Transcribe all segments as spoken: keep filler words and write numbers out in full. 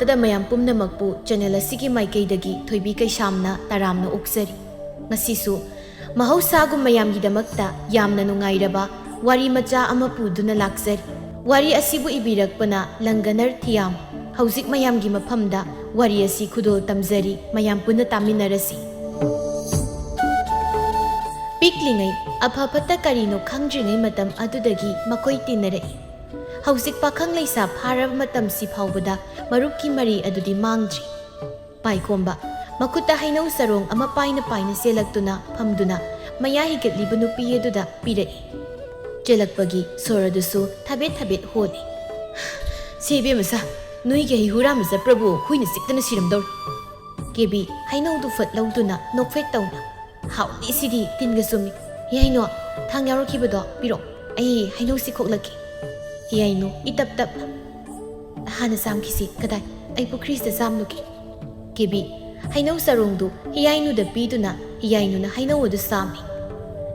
ꯗ ꯃꯌꯥꯝ ꯄꯨꯝꯅꯃꯛꯄꯨ ꯆꯦꯅꯦꯜ ꯑꯁꯤꯒꯤ ꯃꯥꯏꯀꯩꯗꯒꯤ ꯊꯣꯏꯕꯤ ꯀꯩꯁꯥꯝꯅ ꯇꯔꯥꯝꯅ ꯑꯣꯛꯆꯔꯤ꯫ ꯉꯁꯤꯁꯨ ꯃꯍꯧꯁꯥꯒꯨꯝ ꯃꯌꯥꯝꯒꯤꯗꯃꯛꯇ ꯌꯥꯝꯅ ꯅꯨꯡꯉꯥꯏꯔꯕ ꯋꯥꯔꯤ ꯃꯆꯥ ꯑꯃ ꯄꯨꯗꯨꯅ ꯂꯥꯛꯆꯔꯤ꯫ ꯋꯥꯔꯤ ꯑꯁꯤꯕꯨ ꯏꯕꯤꯔꯛꯄꯅ ꯂꯪꯒꯅꯔ ꯊꯤꯌꯥꯝ꯫ ꯍꯧꯖꯤꯛ ꯃꯌꯥꯝꯒꯤ ꯃꯐꯝꯗ ꯋꯥꯔꯤ ꯑꯁꯤ ꯈꯨꯗꯣꯜ ꯇꯝꯖꯔꯤ, ꯃꯌꯥꯝ ꯄꯨꯟꯅ ꯇꯥꯃꯤꯟꯅꯔꯁꯤ꯫ ꯄꯤꯛꯂꯤꯉꯩ, ꯑꯐ ꯐꯠꯇ ꯀꯔꯤꯅꯣ ꯈꯪꯗ꯭ꯔꯤꯉꯩ ꯃꯇꯝ ꯑꯗꯨꯗꯒꯤ ꯃꯈꯣꯏ ꯇꯤꯟꯅꯔꯛꯏ꯫ ꯍꯧꯖꯤꯛ ꯄꯥꯈꯪ ꯂꯩꯁꯥ ꯐꯥꯔꯕ ꯃꯇꯝꯁꯤ ꯐꯥꯎꯕꯗ ꯃꯔꯨꯞꯀꯤ ꯃꯔꯤ ꯑꯗꯨꯗꯤ ꯃꯥꯡꯗ꯭ꯔꯤ꯫ ꯄꯥꯏꯈꯣꯝꯕ ꯃꯈꯨꯠꯇ ꯍꯩꯅꯧ ꯆꯔꯣꯡ ꯑꯃ ꯄꯥꯏꯅ ꯄꯥꯏꯅ ꯆꯦꯜꯂꯛꯇꯨꯅ ꯐꯝꯗꯨꯅ ꯃꯌꯥ ꯍꯤꯒꯠꯂꯤꯕ ꯅꯨꯄꯤ ꯑꯗꯨꯗ ꯄꯤꯔꯛꯏ꯫ ꯆꯦꯜꯂꯛꯄꯒꯤ ꯁꯣꯔ ꯑꯗꯨꯁꯨ ꯊꯕꯦꯠ ꯊꯕꯦꯠ ꯍꯣꯜꯂꯤ꯫ "ꯁꯤ ꯏꯕꯦꯝꯃ ꯁꯥ, ꯅꯣꯏꯒꯤ ꯍꯩ ꯍꯨꯔꯥꯟꯕ ꯆꯠꯄ꯭ꯔꯕꯨ ꯍꯨꯏꯅ ꯆꯤꯛꯇꯅ ꯁꯤꯔꯝꯗꯧꯔꯦ꯫" ꯀꯦꯕꯤ ꯍꯩꯅꯧꯗꯨ ꯐꯠ ꯂꯧꯗꯨꯅ ꯅꯣꯛꯐꯦꯠ ꯇꯧꯅ, "ꯍꯥꯎꯅꯤ ꯁꯤꯗꯤ, ꯇꯤꯟꯒ ꯆꯨꯝꯃꯤ꯫ ꯍꯤꯌꯥꯏꯅꯣ, ꯊꯥꯡ ꯌꯥꯎꯔꯛꯈꯤꯕꯗꯣ ꯄꯤꯔꯛꯑꯣ, ꯑꯩ ꯍꯩꯅꯧꯁꯤ ꯈꯣꯛꯂꯛꯀꯦ꯫" ꯍꯤꯌꯥꯏꯅꯣ ꯏꯇꯞ ꯇꯞꯅ, "ꯍꯥꯟꯅ ꯆꯥꯝꯈꯤꯁꯤ, ꯀꯗꯥꯏ, ꯑꯩ ꯄꯨꯈ꯭ꯔꯤꯁꯤꯗ ꯆꯥꯝꯂꯨꯒꯦ꯫" ꯀꯦꯕꯤ ꯍꯩꯅꯧ ꯆꯔꯣꯡꯗꯨ ꯍꯤꯌꯥꯏꯅꯨꯗ ꯄꯤꯗꯨꯅ ꯍꯤꯌꯥꯏꯅꯨꯅ ꯍꯩꯅꯧ ꯑꯗꯨ ꯆꯥꯝꯃꯤ꯫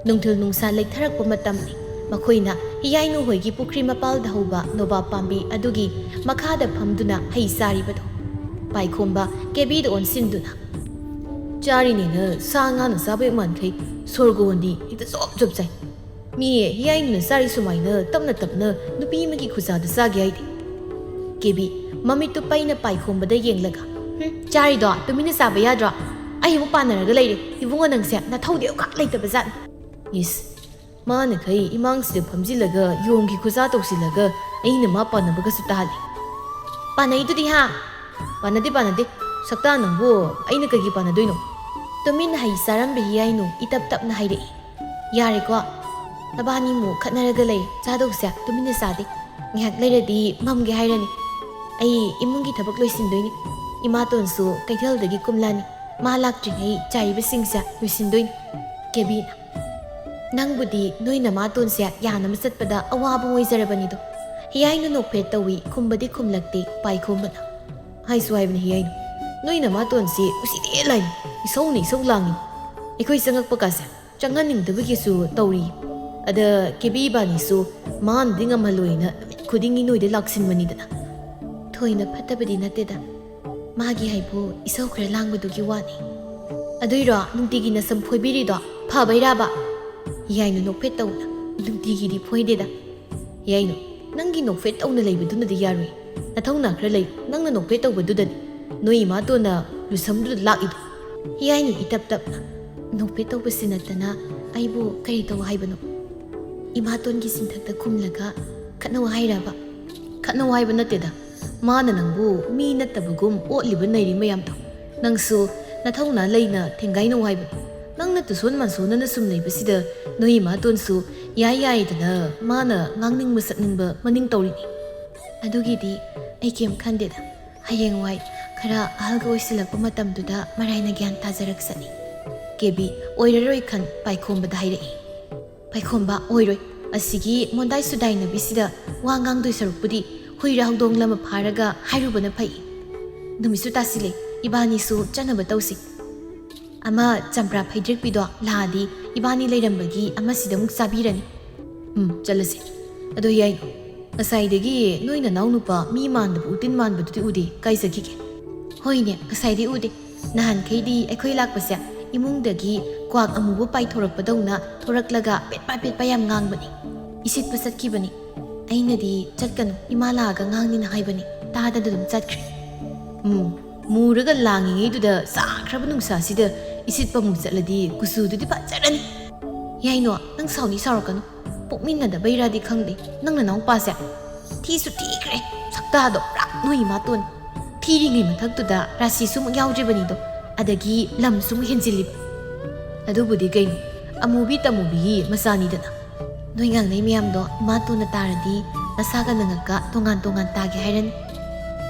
ꯅꯨꯡꯊꯤꯜ ꯅꯨꯡꯁꯥ ꯂꯩꯊꯔꯛꯄ ꯃꯇꯝꯅꯤ꯫ ꯃꯈꯣꯏꯅ ꯍꯤꯌꯥꯏꯅꯨ ꯍꯣꯏꯒꯤ ꯄꯨꯈ꯭ꯔꯤ ꯃꯄꯥꯜꯗ ꯍꯧꯕ ꯅꯣꯕꯥꯞ ꯄꯥꯝꯕꯤ ꯑꯗꯨꯒꯤ ꯃꯈꯥꯗ ꯐꯝꯗꯨꯅ ꯍꯩ ꯆꯥꯔꯤꯕꯗꯣ꯫ ꯄꯥꯏꯈꯣꯝꯕ ꯀꯦꯕꯤꯗ ꯑꯣꯟꯁꯤꯟꯗꯨꯅ, "ꯆꯥꯔꯤꯅꯦꯅ ꯁꯥ ꯉꯥꯅ ꯆꯥꯕ ꯍꯦꯛ ꯃꯥꯟꯈꯩ ꯁꯣꯔꯒ ꯍꯣꯟꯗꯤ ꯍꯦꯛꯇ ꯆꯣꯞ ꯆꯣꯞ ꯆꯥꯏ꯫ ꯃꯤ ꯍꯤꯌꯥꯏꯅꯨꯅ ꯆꯥꯔꯤ ꯁꯨꯃꯥꯏꯅ ꯇꯞꯅ ꯇꯞꯅ ꯅꯨꯄꯤ ꯑꯃꯒꯤ ꯈꯨꯖꯥꯗ ꯆꯥꯒꯦ ꯍꯥꯏꯗꯤ?" ꯀꯦꯕꯤ ꯃꯃꯤꯠꯇꯨ ꯄꯩꯅ ꯄꯥꯏꯈꯣꯝꯕꯗ ꯌꯦꯡꯂꯒ, "ꯍꯨꯝ, ꯆꯥꯔꯤꯗꯣ ꯇꯨꯃꯤꯟꯅ ꯆꯥꯕ ꯌꯥꯗ꯭ꯔꯣ? ꯑꯩ ꯑꯃꯨꯛ ꯄꯥꯟꯅꯔꯒ ꯂꯩꯔꯦ꯫ ꯏꯕꯨꯡꯉꯣ, ꯅꯪꯁꯦ ꯅꯊꯧꯗꯤ ꯑꯃꯈꯛ ꯂꯩꯇꯕ ꯖꯥꯠꯅꯤ꯫" ꯏꯁ, ꯃꯥꯅꯈꯩ ꯏꯃꯥꯡꯁꯤꯗ ꯐꯝꯖꯤꯜꯂꯒ ꯌꯣꯡꯒꯤ ꯈꯨꯖꯥ ꯇꯧꯁꯤꯜꯂꯒ ꯑꯩꯅ ꯃꯥ ꯄꯥꯟꯅꯕꯒꯁꯨ ꯇꯥꯍꯜꯂꯤ꯫ "ꯄꯥꯟꯅꯩꯗꯨꯗꯤ ꯍꯥ?" "ꯄꯥꯟꯅꯗꯦ, ꯄꯥꯟꯅꯗꯦ꯫ ꯁꯛꯇꯥ ꯅꯪꯕꯨ ꯑꯩꯅ ꯀꯩꯒꯤ ꯄꯥꯟꯅꯗꯣꯏꯅꯣ?" ꯇꯨꯃꯤꯟꯅ ꯍꯩ ꯆꯥꯔꯝꯕ ꯍꯤꯌꯥꯏꯅꯨ ꯏꯇꯞ ꯇꯞꯅ ꯍꯥꯏꯔꯛꯏ꯫ "ꯌꯥꯔꯦꯀꯣ, ꯅꯕꯥꯅꯤꯃꯨꯛ ꯈꯠꯅꯔꯒ ꯂꯩ, ꯆꯥꯗꯧꯁꯦ ꯇꯨꯃꯤꯟꯅ ꯆꯥꯗꯦ꯫ ꯉꯥꯏꯍꯥꯛ ꯂꯩꯔꯗꯤ ꯃꯝꯒꯦ ꯍꯥꯏꯔꯅꯤ꯫ ꯑꯩ ꯏꯃꯨꯡꯒꯤ ꯊꯕꯛ ꯂꯣꯏꯁꯤꯟꯗꯣꯏꯅꯤ꯫ ꯏꯃꯥꯇꯣꯟꯁꯨ ꯀꯩꯊꯦꯜꯗꯒꯤ ꯀꯨꯝꯂꯛꯑꯅꯤ꯫ ꯃꯥ ꯂꯥꯛꯇ꯭ꯔꯤꯉꯩ ꯆꯥꯏꯔꯤꯕꯁꯤꯡꯁꯦ ꯂꯣꯏꯁꯤꯟꯗꯣꯏꯅꯤ꯫" ꯀꯦꯕꯤꯅ, "ꯅꯪꯕꯨꯗꯤ ꯅꯣꯏ ꯅꯃꯥꯇꯣꯟꯁꯦ ꯌꯥꯅꯕ ꯆꯠꯄꯗ ꯑꯋꯥꯕ ꯑꯣꯏꯖꯔꯕꯅꯤꯗꯣ꯫" ꯍꯤꯌꯥꯏꯅꯨ ꯅꯣꯛꯐꯦꯠ ꯇꯧꯏ, ꯈꯨꯝꯕꯗꯤ ꯈꯨꯝꯂꯛꯇꯦ ꯄꯥꯏꯈꯣꯝꯕꯅ꯫ "ꯍꯥꯏꯁꯨ ꯍꯥꯏꯕꯅꯤ ꯍꯤꯌꯥꯏꯅꯨ, ꯅꯣꯏ ꯅꯃꯥꯇꯣꯟꯁꯤ ꯎꯁꯤꯠꯇꯦ ꯂꯥꯏꯅꯤ, ꯏꯁꯧꯅ ꯏꯁꯧ ꯂꯥꯡꯉꯤ꯫ ꯑꯩꯈꯣꯏ ꯆꯪꯉꯛꯄ ꯀꯥꯁꯦ ꯆꯪꯍꯟꯅꯤꯡꯗꯕꯒꯤꯁꯨ ꯇꯧꯔꯤ꯫ ꯑꯗ ꯀꯦꯕꯤ ꯏꯕꯥꯅꯤꯁꯨ ꯃꯥꯅꯗꯤ ꯉꯝꯍꯜꯂꯣꯏꯅ ꯅꯨꯃꯤꯠ ꯈꯨꯗꯤꯡꯒꯤ ꯅꯣꯏꯗ ꯂꯥꯛꯁꯤꯟꯕꯅꯤꯗꯅ꯫" ꯊꯣꯏꯅ ꯐꯠꯇꯕꯗꯤ ꯅꯠꯇꯦꯗ꯫ ꯃꯥꯒꯤ ꯍꯥꯏꯕꯨ ꯏꯁꯧ ꯈꯔ ꯂꯥꯡꯕꯗꯨꯒꯤ ꯋꯥꯅꯤ꯫ ꯑꯗꯨꯏꯔꯣ ꯅꯨꯡꯇꯤꯒꯤ ꯅꯁꯝ ꯐꯣꯏꯕꯤꯔꯤꯗꯣ? ꯐꯕꯩꯔꯥꯕ? ꯌꯥꯏꯅ ꯅꯣꯛꯐꯦꯠ ꯇꯧꯅ꯫ ꯅꯨꯡꯇꯤꯒꯤꯗꯤ ꯐꯣꯏꯗꯦꯗ꯫ ꯌꯥꯏꯅ, ꯅꯪꯒꯤ ꯅꯣꯛꯐꯦꯠ ꯇꯧꯅ ꯂꯩꯕꯗꯨꯅꯗꯤ ꯌꯥꯔꯣꯏ꯫ ꯅꯊꯧꯅꯥ ꯈꯔ ꯂꯩ, ꯅꯪꯅ ꯅꯣꯛꯐꯦꯠ ꯇꯧꯕꯗꯨꯗꯅꯤ ꯅꯣꯏ ꯏꯃꯥꯇꯣꯟꯅ ꯂꯨꯁꯝꯗꯨꯗ ꯂꯥꯛꯏꯗꯣ꯫ ꯌꯥꯏꯅ ꯏꯇꯞ ꯇꯞꯅ꯫ ꯅꯣꯛꯐꯦꯠ ꯇꯧꯕꯁꯤ ꯅꯠꯇꯅ ꯑꯩꯕꯨ ꯀꯔꯤ ꯇꯧ ꯍꯥꯏꯕꯅꯣ? ꯏꯃꯥꯇꯣꯟꯒꯤ ꯆꯤꯟꯊꯛꯇ ꯈꯨꯝꯂꯒ ꯈꯠꯅꯧ ꯍꯥꯏꯔꯕ? ꯈꯠꯅꯧ ꯍꯥꯏꯕ ꯅꯠꯇꯦꯗ, ꯃꯥꯅ ꯅꯪꯕꯨ ꯃꯤ ꯅꯠꯇꯕꯒꯨꯝ ꯑꯣꯠꯂꯤꯕ ꯅꯩꯔꯤ ꯃꯌꯥꯝꯗꯣ ꯅꯪꯁꯨ ꯅꯊꯧꯅꯥ ꯂꯩꯅ ꯊꯦꯡꯒꯥꯏꯅꯧ ꯍꯥꯏꯕꯅꯤ꯫ ꯅꯪꯅ ꯇꯨꯁꯣꯟ ꯃꯥꯟꯁꯣꯟꯅꯅ ꯁꯨꯝ ꯂꯩꯕꯁꯤꯗ ꯅꯣꯏ ꯏꯃꯥꯇꯣꯟꯁꯨ ꯌꯥꯏ ꯌꯥꯏꯗꯅ ꯃꯥꯅ ꯉꯥꯡꯅꯤꯡꯕ ꯁꯛꯅꯤꯡꯕ ꯃꯅꯤꯡ ꯇꯧꯔꯤꯅꯤ꯫ ꯑꯗꯨꯒꯤꯗꯤ ꯑꯩ ꯀꯩꯝ ꯈꯟꯗꯦꯗ꯫ ꯍꯌꯦꯡꯋꯥꯏ ꯈꯔ ꯑꯍꯜꯒ ꯑꯣꯏꯁꯤꯜꯂꯛꯄ ꯃꯇꯝꯗꯨꯗ ꯃꯔꯥꯏꯅ ꯒ꯭ꯌꯥꯟ ꯇꯥꯖꯔꯛꯁꯅꯤ꯫ ꯀꯦꯕꯤ ꯑꯣꯏꯔꯔꯣꯏ ꯈꯟ ꯄꯥꯏꯈꯣꯝꯕꯗ ꯍꯥꯏꯔꯛꯏ꯫ ꯄꯥꯏꯈꯣꯝꯕ ꯑꯣꯏꯔꯣꯏ꯫ ꯑꯁꯤꯒꯤ ꯃꯣꯟꯗꯥꯏ ꯁꯨꯗꯥꯏꯅꯕꯤꯁꯤꯗ ꯋꯥ ꯉꯥꯡꯗꯣꯏ ꯁꯔꯨꯛꯄꯨꯗꯤ ꯍꯨꯏꯔ ꯍꯧꯗꯣꯡ ꯂꯃ ꯐꯥꯔꯒ ꯍꯥꯏꯔꯨꯕꯅ ꯐꯩ꯫ ꯅꯨꯃꯤꯠꯁꯨ ꯇꯥꯁꯤꯜꯂꯦ, ꯏꯕꯥꯅꯤꯁꯨ ꯆꯠꯅꯕ ꯇꯧꯁꯤ꯫ ꯑꯃ ꯆꯝꯄ꯭ꯔꯥ ꯐꯩꯗ꯭ꯔꯦꯛꯄꯤꯗꯣ ꯂꯥꯛꯑꯗꯤ ꯏꯕꯥꯅꯤ ꯂꯩꯔꯝꯕꯒꯤ ꯑꯃꯁꯤꯗ ꯑꯃꯨꯛ ꯆꯥꯕꯤꯔꯅꯤ꯫ ꯎꯝ, ꯆꯠꯂꯁꯤ꯫ ꯑꯗꯣ ꯌꯥꯏ, ꯉꯁꯥꯏꯗꯒꯤ ꯅꯣꯏ ꯅꯅꯥꯎ ꯅꯨꯄꯥ ꯃꯤ ꯃꯥꯟꯗꯕ ꯎꯇꯤꯟ ꯃꯥꯟꯕꯗꯨꯗꯤ ꯎꯗꯦ, ꯀꯥꯏ ꯆꯠꯈꯤꯒꯦ? ꯍꯣꯏꯅꯦ, ꯉꯁꯥꯏꯗꯤ ꯎꯗꯦ꯫ ꯅꯍꯥꯟꯈꯩꯗꯤ ꯑꯩꯈꯣꯏ ꯂꯥꯛꯄꯁꯦ ꯏꯃꯨꯡꯗꯒꯤ ꯀ꯭ꯋꯥꯛ ꯑꯃꯨꯕ ꯄꯥꯏꯊꯣꯔꯛꯄꯗꯧꯅ ꯊꯣꯔꯛꯂꯒ ꯄꯦꯠꯄ ꯄꯦꯠꯄ ꯌꯥꯝ ꯉꯥꯡꯕꯅꯤ꯫ ꯏꯁꯤꯠꯄ ꯆꯠꯈꯤꯕꯅꯤ꯫ ꯑꯩꯅꯗꯤ ꯆꯠꯀꯅꯨ, ꯏꯃꯥ ꯂꯥꯛꯑꯒ ꯉꯥꯡꯅꯤꯅ ꯍꯥꯏꯕꯅꯤ, ꯇꯥꯗꯅ ꯑꯗꯨꯝ ꯆꯠꯈ꯭ꯔꯦ꯫ ꯎꯝ, ꯃꯨꯔꯒ ꯂꯥꯡꯉꯤꯉꯩꯗꯨꯗ ꯆꯥꯈ꯭ꯔꯕ ꯅꯨꯡꯁꯥꯁꯤꯗ ꯏꯁꯤꯠꯄ ꯑꯃꯨꯛ ꯆꯠꯂꯗꯤ ꯀꯨꯆꯨꯗꯨꯗꯤ ꯐꯖꯔꯅꯤ꯫ ꯌꯥꯏꯅꯣ, ꯅꯪ ꯁꯥꯎꯅꯤ ꯁꯥꯎꯔꯛꯀꯅꯨ꯫ ꯄꯣꯛꯃꯤꯟꯅꯗꯕꯩꯔꯗꯤ ꯈꯪꯗꯦ, ꯅꯪ ꯅꯅꯥꯎꯄꯥꯁꯦ ꯊꯤꯁꯨ ꯊꯤꯈ꯭ꯔꯦ, ꯁꯛꯇꯥꯗꯣ ꯄꯨꯔꯥ ꯅꯣꯏ ꯏꯃꯥꯇꯣꯟ꯫ ꯊꯤꯔꯤꯉꯩ ꯃꯊꯛꯇꯨꯗ ꯔꯥꯁꯤꯁꯨ ꯑꯃꯨꯛ ꯌꯥꯎꯗ꯭ꯔꯤꯕꯅꯤꯗꯣ, ꯑꯗꯒꯤ ꯂꯝꯁꯨ ꯑꯃꯨꯛ ꯍꯦꯟꯖꯤꯜꯂꯤꯕ꯫ ꯑꯗꯨꯕꯨꯗꯤ ꯀꯩꯅꯣ, ꯑꯃꯨꯕꯤ ꯇꯃꯨꯕꯤꯒꯤ ꯃꯆꯥꯅꯤꯗꯅ꯫ ꯅꯣꯏ ꯉꯥꯡꯅꯩ ꯃꯌꯥꯝꯗꯣ ꯏꯃꯥꯇꯣꯟꯅ ꯇꯥꯔꯗꯤ ꯅꯁꯥꯒ ꯅꯉꯛꯀ ꯇꯣꯉꯥꯟ ꯇꯣꯉꯥꯟ ꯇꯥꯒꯦ ꯍꯥꯏꯔꯅꯤ꯫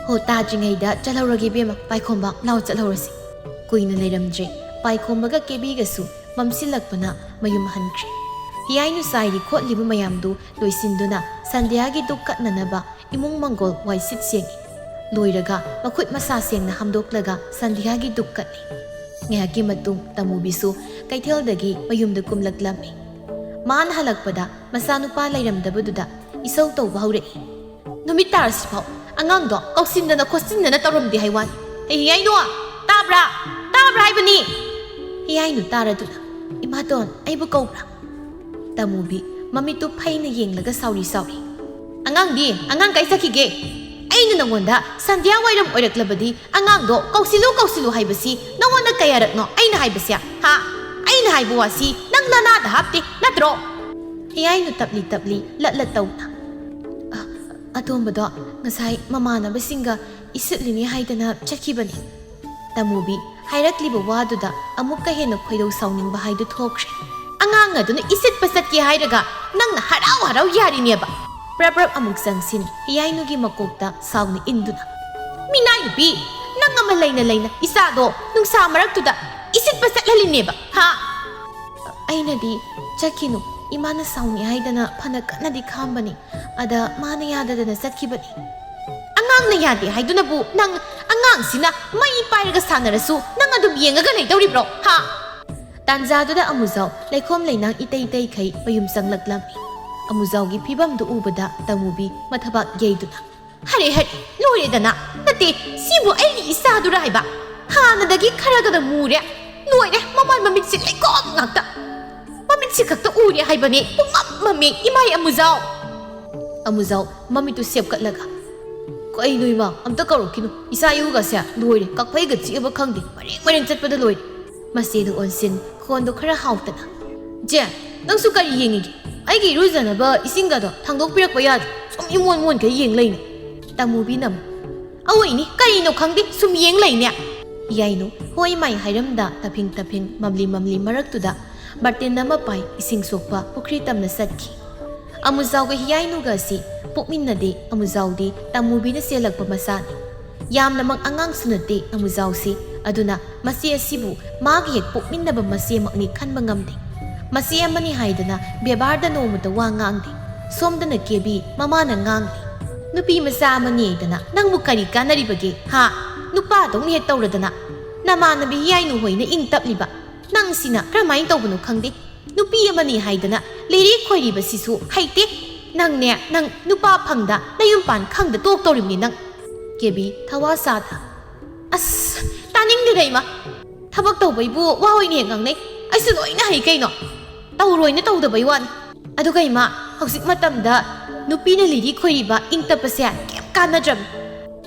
ꯍꯣ, ꯇꯥꯗ꯭ꯔꯤꯉꯩꯗ ꯆꯠꯍꯧꯔꯒꯦ ꯏꯕꯦꯝꯃ, ꯄꯥꯏꯈꯣꯝꯕ, ꯂꯥꯎ ꯆꯠꯍꯧꯔꯁꯤ꯫ ꯀꯨꯏꯅ ꯂꯩꯔꯝꯗ꯭ꯔꯦ, ꯄꯥꯏꯈꯣꯝꯕꯒ ꯀꯦꯕꯤꯒꯁꯨ ꯃꯝꯁꯤꯜꯂꯛꯄꯅ ꯃꯌꯨꯝ ꯍꯟꯈ꯭ꯔꯦ꯫ ꯍꯤꯌꯥꯏꯅꯨ ꯆꯥꯏꯔꯤ ꯈꯣꯠꯂꯤꯕ ꯃꯌꯥꯝꯗꯨ ꯂꯣꯏꯁꯤꯟꯗꯨꯅ ꯁꯟꯙ꯭ꯌꯥꯒꯤ ꯙꯨꯛ ꯀꯠꯅꯅꯕ ꯏꯃꯨꯡ ꯃꯪꯒꯣꯜ ꯋꯥꯏꯁꯤꯠ ꯁꯦꯡꯏ꯫ ꯂꯣꯏꯔꯒ ꯃꯈꯨꯠ ꯃꯁꯥ ꯁꯦꯡꯅ ꯍꯥꯝꯗꯣꯛꯂꯒ ꯁꯟꯙ꯭ꯌꯥꯒꯤ ꯙꯨꯛ ꯀꯠꯂꯤ꯫ ꯉꯥꯏꯍꯥꯛꯀꯤ ꯃꯇꯨꯡ ꯇꯃꯨꯕꯤꯁꯨ ꯀꯩꯊꯦꯜꯗꯒꯤ ꯃꯌꯨꯝꯗ ꯀꯨꯝꯂꯛꯂꯝꯃꯤ꯫ ꯃꯥꯅ ꯍꯜꯂꯛꯄꯗ ꯃꯆꯥꯅꯨꯄꯥ ꯂꯩꯔꯝꯗꯕꯗꯨꯗ ꯏꯁꯧ ꯇꯧꯕ ꯍꯧꯔꯛꯏ꯫ ꯅꯨꯃꯤꯠ ꯇꯥꯔꯁꯤꯐꯥꯎ ꯑꯉꯥꯡꯗꯣ ꯀꯧꯁꯤꯟꯗꯅ ꯈꯣꯠꯆꯤꯟꯗꯅ ꯇꯧꯔꯝꯗꯦ ꯍꯥꯏ ꯋꯥꯅꯤ꯫ "ꯑꯩ ꯍꯤꯌꯥꯏꯅꯨ, ꯇꯥꯕ꯭ꯔꯥ? ꯇꯥꯕ꯭ꯔꯥ ꯍꯥꯏꯕꯅꯤ!" ꯍꯤꯌꯥꯏꯅꯨ ꯇꯥꯔꯗꯨꯅ, "ꯏꯃꯥꯇꯣꯟ, ꯑꯩꯕꯨ ꯀꯧꯕ꯭ꯔꯥ?" ꯇꯃꯨꯕꯤ ꯃꯃꯤꯠꯇꯨ ꯐꯩꯅ ꯌꯦꯡꯂꯒ ꯁꯥꯎꯔꯤ ꯁꯥꯎꯔꯤ꯫ "ꯑꯉꯥꯡꯗꯤ ꯑꯉꯥꯡ ꯀꯥꯏ ꯆꯠꯈꯤꯒꯦ? ꯑꯩꯅ ꯅꯉꯣꯟꯗ ꯁꯟꯙ꯭ꯌꯥ ꯋꯥꯏꯔꯝ ꯑꯣꯏꯔꯛꯂꯕꯗꯤ ꯑꯉꯥꯡꯗꯣ ꯀꯧꯁꯤꯜꯂꯨ ꯀꯧꯁꯤꯜꯂꯨ ꯍꯥꯏꯕꯁꯤ ꯅꯉꯣꯟꯗ ꯀꯌꯥꯔꯛꯅꯣ ꯑꯩꯅ ꯍꯥꯏꯕꯁꯦ? ꯍꯥ? ꯑꯩꯅ ꯍꯥꯏꯕ ꯋꯥꯁꯤ ꯅꯪ ꯅꯅꯥꯗ ꯍꯥꯞꯇꯦ ꯅꯠꯇ꯭ꯔꯣ?" ꯍꯤꯌꯥꯏꯅꯨ ꯇꯞꯂꯤ ꯇꯞꯂꯤ ꯂꯠ ꯂꯠ ꯇꯧꯅ, "ꯑ, ꯑꯇꯣꯝꯕꯗꯣ ꯉꯁꯥꯏ ꯃꯃꯥꯟꯅꯕꯁꯤꯡꯒ ꯏꯁꯤꯠꯂꯤꯅꯤ ꯍꯥꯏꯗꯅ ꯆꯠꯈꯤꯕꯅꯤ꯫" ꯇꯃꯨꯕꯤ ꯍꯥꯏꯔꯛꯂꯤꯕ ꯋꯥꯗꯨꯗ ꯑꯃꯨꯛꯀ ꯍꯦꯟꯅ ꯈꯣꯏꯗꯧ ꯁꯥꯎꯅꯤꯡꯕ ꯍꯥꯏꯗꯨ ꯊꯣꯛꯈ꯭ꯔꯦ꯫ "ꯑꯉꯥꯡ ꯑꯗꯨꯅ ꯏꯁꯤꯠꯄ ꯆꯠꯀꯦ ꯍꯥꯏꯔꯒ ꯅꯪꯅ ꯍꯔꯥꯎ ꯍꯔꯥꯎ ꯌꯥꯔꯤꯅꯦꯕ?" ꯄ꯭ꯔꯞ ꯄ꯭ꯔꯞ ꯑꯃꯨꯛ ꯆꯪꯁꯤꯟ ꯍꯤꯌꯥꯏꯅꯨꯒꯤ ꯃꯀꯣꯛꯇ ꯁꯥꯎꯅ ꯏꯟꯗꯨꯅ, "ꯃꯤꯅꯥꯏ ꯅꯨꯄꯤ, ꯅꯪ ꯑꯃ ꯂꯩꯅ ꯂꯩꯅ ꯏꯆꯥꯗꯣ ꯅꯨꯡꯁꯥ ꯃꯔꯛꯇꯨꯗ ꯏꯁꯤꯠꯄ ꯆꯠꯍꯜꯂꯤꯅꯦꯕ, ꯍꯥ?" "ꯑꯩꯅꯗꯤ ꯆꯠꯈꯤꯅꯨ, ꯏꯃꯥꯅ ꯁꯥꯎꯅꯤ ꯍꯥꯏꯗꯅ ꯐꯅ ꯀꯟꯅꯗꯤ ꯈꯥꯝꯕꯅꯤ, ꯑꯗ ꯃꯥꯅ ꯌꯥꯗꯗꯅ ꯆꯠꯈꯤꯕꯅꯤ꯫" "ꯑꯉꯥꯡꯅ ꯌꯥꯗꯦ ꯍꯥꯏꯗꯨꯅꯕꯨ ꯅꯪ ꯑꯉꯥꯡꯁꯤꯅ ꯃꯩ ꯄꯥꯏꯔꯒ ꯁꯥꯟꯅꯔꯁꯨ ꯅꯪ ꯑꯗꯨꯝ ꯌꯦꯡꯉꯒ ꯂꯩꯗꯧꯔꯤꯕ꯭ꯔꯣ, ꯍꯥ?" ꯇꯥꯟꯖꯥꯗꯨꯗ ꯑꯃꯨꯖꯥꯎ ꯂꯩꯈꯣꯝ ꯂꯩꯅꯥꯡ ꯏꯇꯩ ꯇꯩꯈꯩ ꯃꯌꯨꯝ ꯆꯪꯂꯛꯂꯝꯃꯤ꯫ ꯑꯃꯨꯖꯥꯎꯒꯤ ꯐꯤꯕꯝꯗꯨ ꯎꯕꯗ ꯇꯃꯨꯕꯤ ꯃꯊꯕꯥꯛ ꯌꯩꯗꯨꯅ, "ꯍꯔꯦ ꯍꯔꯦ, ꯂꯣꯏꯔꯦꯗꯅ! ꯅꯠꯇꯦ, ꯁꯤꯕꯨ ꯑꯩꯒꯤ ꯏꯆꯥꯗꯨꯔ ꯍꯥꯏꯕ? ꯍꯥꯟꯅꯗꯒꯤ ꯈꯔꯒꯗ ꯃꯨꯔꯦ꯫ ꯂꯣꯏꯔꯦ, ꯃꯃꯥꯏ ꯃꯃꯤꯠꯁꯤ ꯂꯩꯈꯣꯝ ꯉꯥꯛꯇ꯫ ꯃꯃꯤꯠꯁꯤ ꯈꯛꯇ ꯎꯔꯦ ꯍꯥꯏꯕꯅꯦ, ꯄꯨꯡꯃꯝ ꯃꯝꯃꯤ, ꯏꯃꯥꯏ ꯑꯃꯨꯖꯥꯎ!" ꯑꯃꯨꯖꯥꯎ ꯃꯃꯤꯠꯇꯨ ꯁꯦꯞꯀꯠꯂꯒ, "ꯀꯩꯅꯣ ꯏꯃꯥ, ꯑꯝꯇ ꯀꯧꯔꯛꯈꯤꯅꯨ꯫ ꯏꯆꯥ ꯏꯎꯒꯁꯦ ꯂꯣꯏꯔꯦ, ꯀꯛꯐꯩꯒ ꯆꯤꯛꯑꯕ ꯈꯪꯗꯦ, ꯃꯔꯦꯡ ꯃꯔꯦꯡ ꯆꯠꯄꯗ ꯂꯣꯏꯔꯦ꯫" ꯃꯆꯦꯗꯨ ꯑꯣꯟꯁꯤꯟ ꯈꯣꯟꯗꯣ ꯈꯔ ꯍꯥꯎꯇꯅ, "ꯖꯦ, ꯅꯪꯁꯨ ꯀꯔꯤ ꯌꯦꯡꯉꯤꯒꯦ? ꯑꯩꯒꯤ ꯏꯔꯨꯖꯅꯕ ꯏꯁꯤꯡꯒꯗꯣ ꯊꯥꯡꯗꯣꯛꯄꯤꯔꯛꯄ ꯌꯥꯗ꯭ꯔꯣ? ꯁꯨꯝ ꯏꯃꯣꯟ ꯃꯣꯟꯈꯩ ꯌꯦꯡ ꯂꯩꯅꯦ꯫" ꯇꯃꯨꯕꯤꯅ ꯑꯃꯨꯛ, "ꯑꯋꯣꯏꯅꯤ, ꯀꯔꯤꯅꯣ ꯈꯪꯗꯦ, ꯁꯨꯝ ꯌꯦꯡ ꯂꯩꯅꯦ꯫" ꯌꯥꯏꯅꯨ ꯍꯣꯏ ꯃꯥꯏ ꯍꯥꯏꯔꯝꯗ ꯇꯐꯤꯡ ꯇꯐꯤꯡ ꯃꯝꯂꯤ ꯃꯝꯂꯤ ꯃꯔꯛꯇꯨꯗ ꯕꯥꯔꯇꯤꯟ ꯑꯃ ꯄꯥꯏ ꯏꯁꯤꯡ ꯁꯣꯛꯄ ꯄꯨꯈ꯭ꯔꯤ ꯇꯝꯅ ꯆꯠꯈꯤ꯫ ꯑꯃꯨꯖꯥꯎꯒ ꯍꯤꯌꯥꯏꯅꯨꯒ ꯑꯁꯤ ꯄꯣꯛꯃꯤꯟꯅꯗꯦ꯫ ꯑꯃꯨꯖꯥꯎꯗꯤ ꯇꯃꯨꯕꯤꯅ ꯆꯦꯜꯂꯛꯄ ꯃꯆꯥꯅꯤ꯫ ꯌꯥꯝꯅꯃꯛ ꯑꯉꯥꯡꯁꯨ ꯅꯠꯇꯦ ꯑꯃꯨꯖꯥꯎꯁꯤ꯫ ꯑꯗꯨꯅ ꯃꯆꯦ ꯑꯁꯤꯕꯨ ꯃꯥꯒ ꯍꯦꯛ ꯄꯣꯛꯃꯤꯟꯅꯕ ꯃꯆꯦꯃꯛꯅꯤ ꯈꯟꯕ ꯉꯝꯗꯦ꯫ ꯃꯆꯦ ꯑꯃꯅꯤ ꯍꯥꯏꯗꯅ ꯕꯦꯕꯥꯔꯗ ꯅꯣꯡꯃꯇ ꯋꯥ ꯉꯥꯡꯗꯦ꯫ ꯁꯣꯝꯗꯅ ꯀꯦꯕꯤ ꯃꯃꯥꯅ ꯉꯥꯡꯂꯤ, "ꯅꯨꯄꯤ ꯃꯆꯥ ꯑꯃꯅꯤ ꯍꯥꯏꯗꯅ ꯅꯪꯕꯨ ꯀꯔꯤ ꯀꯥꯟꯅꯔꯤꯕꯒꯦ, ꯍꯥ? ꯅꯨꯄꯥꯗꯧꯅ ꯍꯦꯛ ꯇꯧꯔꯗꯅ꯫ ꯅꯃꯥꯟꯅꯕꯤ ꯍꯤꯌꯥꯏꯅꯨ ꯍꯣꯏꯅ ꯏꯪ ꯇꯞꯂꯤꯕ꯫ ꯅꯪꯁꯤꯅ ꯀꯔꯝꯍꯥꯏꯅ ꯇꯧꯕꯅꯣ ꯈꯪꯗꯦ꯫ ꯅꯨꯄꯤ ꯑꯃꯅꯤ ꯍꯥꯏꯗꯅ ꯂꯤꯔꯤ ꯈꯣꯏꯔꯤꯕꯁꯤꯁꯨ ꯍꯩꯇꯦ꯫ ꯅꯪꯅꯦ, ꯅꯪ ꯅꯨꯄꯥ ꯐꯪꯗ ꯅꯌꯨꯝ ꯄꯥꯟ ꯈꯪꯗ ꯇꯣꯛꯇꯧꯔꯤꯕꯅꯤ ꯅꯪ꯫ ꯀꯦꯕꯤ ꯊꯋꯥ ꯁꯥꯗ, "ꯑꯁ, ꯇꯥꯅꯤꯡꯗꯦꯗ ꯏꯃꯥ꯫ ꯊꯕꯛ ꯇꯧꯕꯩꯕꯨ ꯋꯥ ꯑꯣꯏꯅ ꯍꯦꯛ ꯉꯥꯡꯅꯩ꯫ ꯑꯩꯁꯨ ꯂꯣꯏꯅ ꯍꯩ ꯀꯩꯅꯣ꯫ ꯇꯧꯔꯣꯏꯅ ꯇꯧꯗꯕꯩ ꯋꯥꯅꯤ꯫ ꯑꯗꯨꯒ ꯏꯃꯥ, ꯍꯧꯖꯤꯛ ꯃꯇꯝꯗ ꯅꯨꯄꯤꯅ ꯂꯤꯔꯤ ꯈꯣꯏꯔꯤꯕ ꯏꯪ ꯇꯞꯄꯁꯦ ꯀꯩꯝ ꯀꯥꯟꯅꯗ꯭ꯔꯕꯅꯤ꯫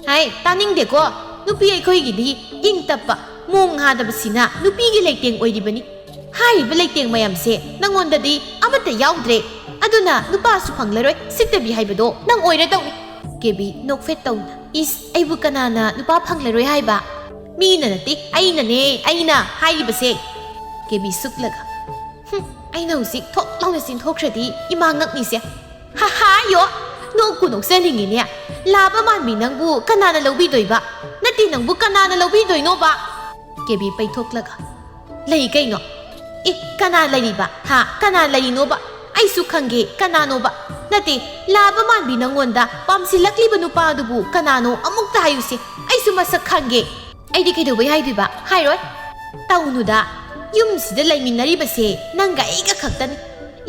ꯍꯥꯏ, ꯇꯥꯅꯤꯡꯗꯦꯀꯣ꯫ ꯅꯨꯄꯤ ꯑꯩꯈꯣꯏꯒꯤꯗꯤ ꯏꯪ ꯇꯞꯄ, ꯃꯣꯡ ꯍꯥꯗꯕꯁꯤꯅ ꯅꯨꯄꯤꯒꯤ ꯂꯩꯇꯦꯡ ꯑꯣꯏꯔꯤꯕꯅꯤ꯫ ꯍꯥꯏꯔꯤꯕ ꯂꯩꯇꯦꯡ ꯃꯌꯥꯝꯁꯦ ꯅꯪꯉꯣꯟꯗꯗꯤ ꯑꯃꯠꯇ ꯌꯥꯎꯗ꯭ꯔꯦ꯫ ꯑꯗꯨꯅ ꯅꯨꯄꯥꯁꯨ ꯐꯪꯂꯔꯣꯏ, ꯁꯤꯠꯇꯕꯤ ꯍꯥꯏꯕꯗꯣ ꯅꯪ ꯑꯣꯏꯔꯗꯧꯅꯤ꯫" ꯀꯦꯕꯤ ꯅꯣꯛꯐꯦꯠ ꯇꯧꯅ, "ꯏꯁ, ꯑꯩꯕꯨ ꯀꯅꯥꯅ ꯅꯨꯄꯥ ꯐꯪꯂꯔꯣꯏ ꯍꯥꯏꯕ? ꯃꯤꯅ ꯅꯠꯇꯦ, ꯑꯩꯅꯅꯦ, ꯑꯩꯅ ꯍꯥꯏꯔꯤꯕꯁꯦ꯫" ꯀꯦꯕꯤ ꯁꯨꯛꯂꯒ, "ꯍꯨꯝ, ꯑꯩꯅ ꯍꯧꯖꯤꯛ ꯊꯣꯛ ꯂꯥꯎꯅ ꯆꯦꯟꯊꯣꯛꯈ꯭ꯔꯗꯤ ꯏꯃꯥ ꯉꯛꯅꯤꯁꯦ꯫ ꯍꯥ ꯍꯥ, ꯌꯣ! ꯅꯣꯛꯄꯨ ꯅꯣꯛꯆꯅꯤꯡꯉꯤꯅꯦ꯫ ꯂꯥꯕ ꯃꯥꯟꯕꯤ ꯅꯪꯕꯨ ꯀꯅꯥꯅ ꯂꯧꯕꯤꯗꯣꯏꯕ? ꯅꯠꯇꯦ, ꯅꯪꯕꯨ ꯀꯅꯥꯅ ꯂꯧꯕꯤꯗꯣꯏꯅꯣꯕ?" ꯀꯦꯕꯤ ꯄꯩꯊꯣꯛꯂꯒ, "ꯂꯩ ꯀꯩꯅꯣ꯫ ꯑꯦ, ꯀꯅꯥ ꯂꯩꯔꯤꯕ? ꯍꯥ? ꯀꯅꯥ ꯂꯩꯔꯤꯅꯣꯕ? ꯑꯩꯁꯨ ꯈꯪꯒꯦ, ꯀꯅꯥꯅꯣꯕ? ꯅꯠꯇꯦ, ꯂꯥꯕ ꯃꯥꯟꯕꯤ ꯅꯪꯉꯣꯟꯗ ꯄꯥꯝꯁꯤꯜꯂꯛꯂꯤꯕ ꯅꯨꯄꯥꯗꯨꯕꯨ ꯀꯅꯥꯅꯣ ꯑꯃꯨꯛꯇ ꯍꯥꯏꯌꯨꯁꯦ꯫ ꯑꯩꯁꯨ ꯃꯁꯛ ꯈꯪꯒꯦ꯫" "ꯑꯩꯗꯤ ꯀꯩꯗꯧꯕꯩ ꯍꯥꯏꯗꯣꯏꯕ? ꯍꯥꯏꯔꯣꯏ꯫" "ꯇꯧꯅꯨꯗ꯫ ꯌꯨꯝꯁꯤꯗ ꯂꯩꯃꯤꯟꯅꯔꯤꯕꯁꯦ ꯅꯪꯒ ꯑꯩꯒ ꯈꯛꯇꯅꯤ꯫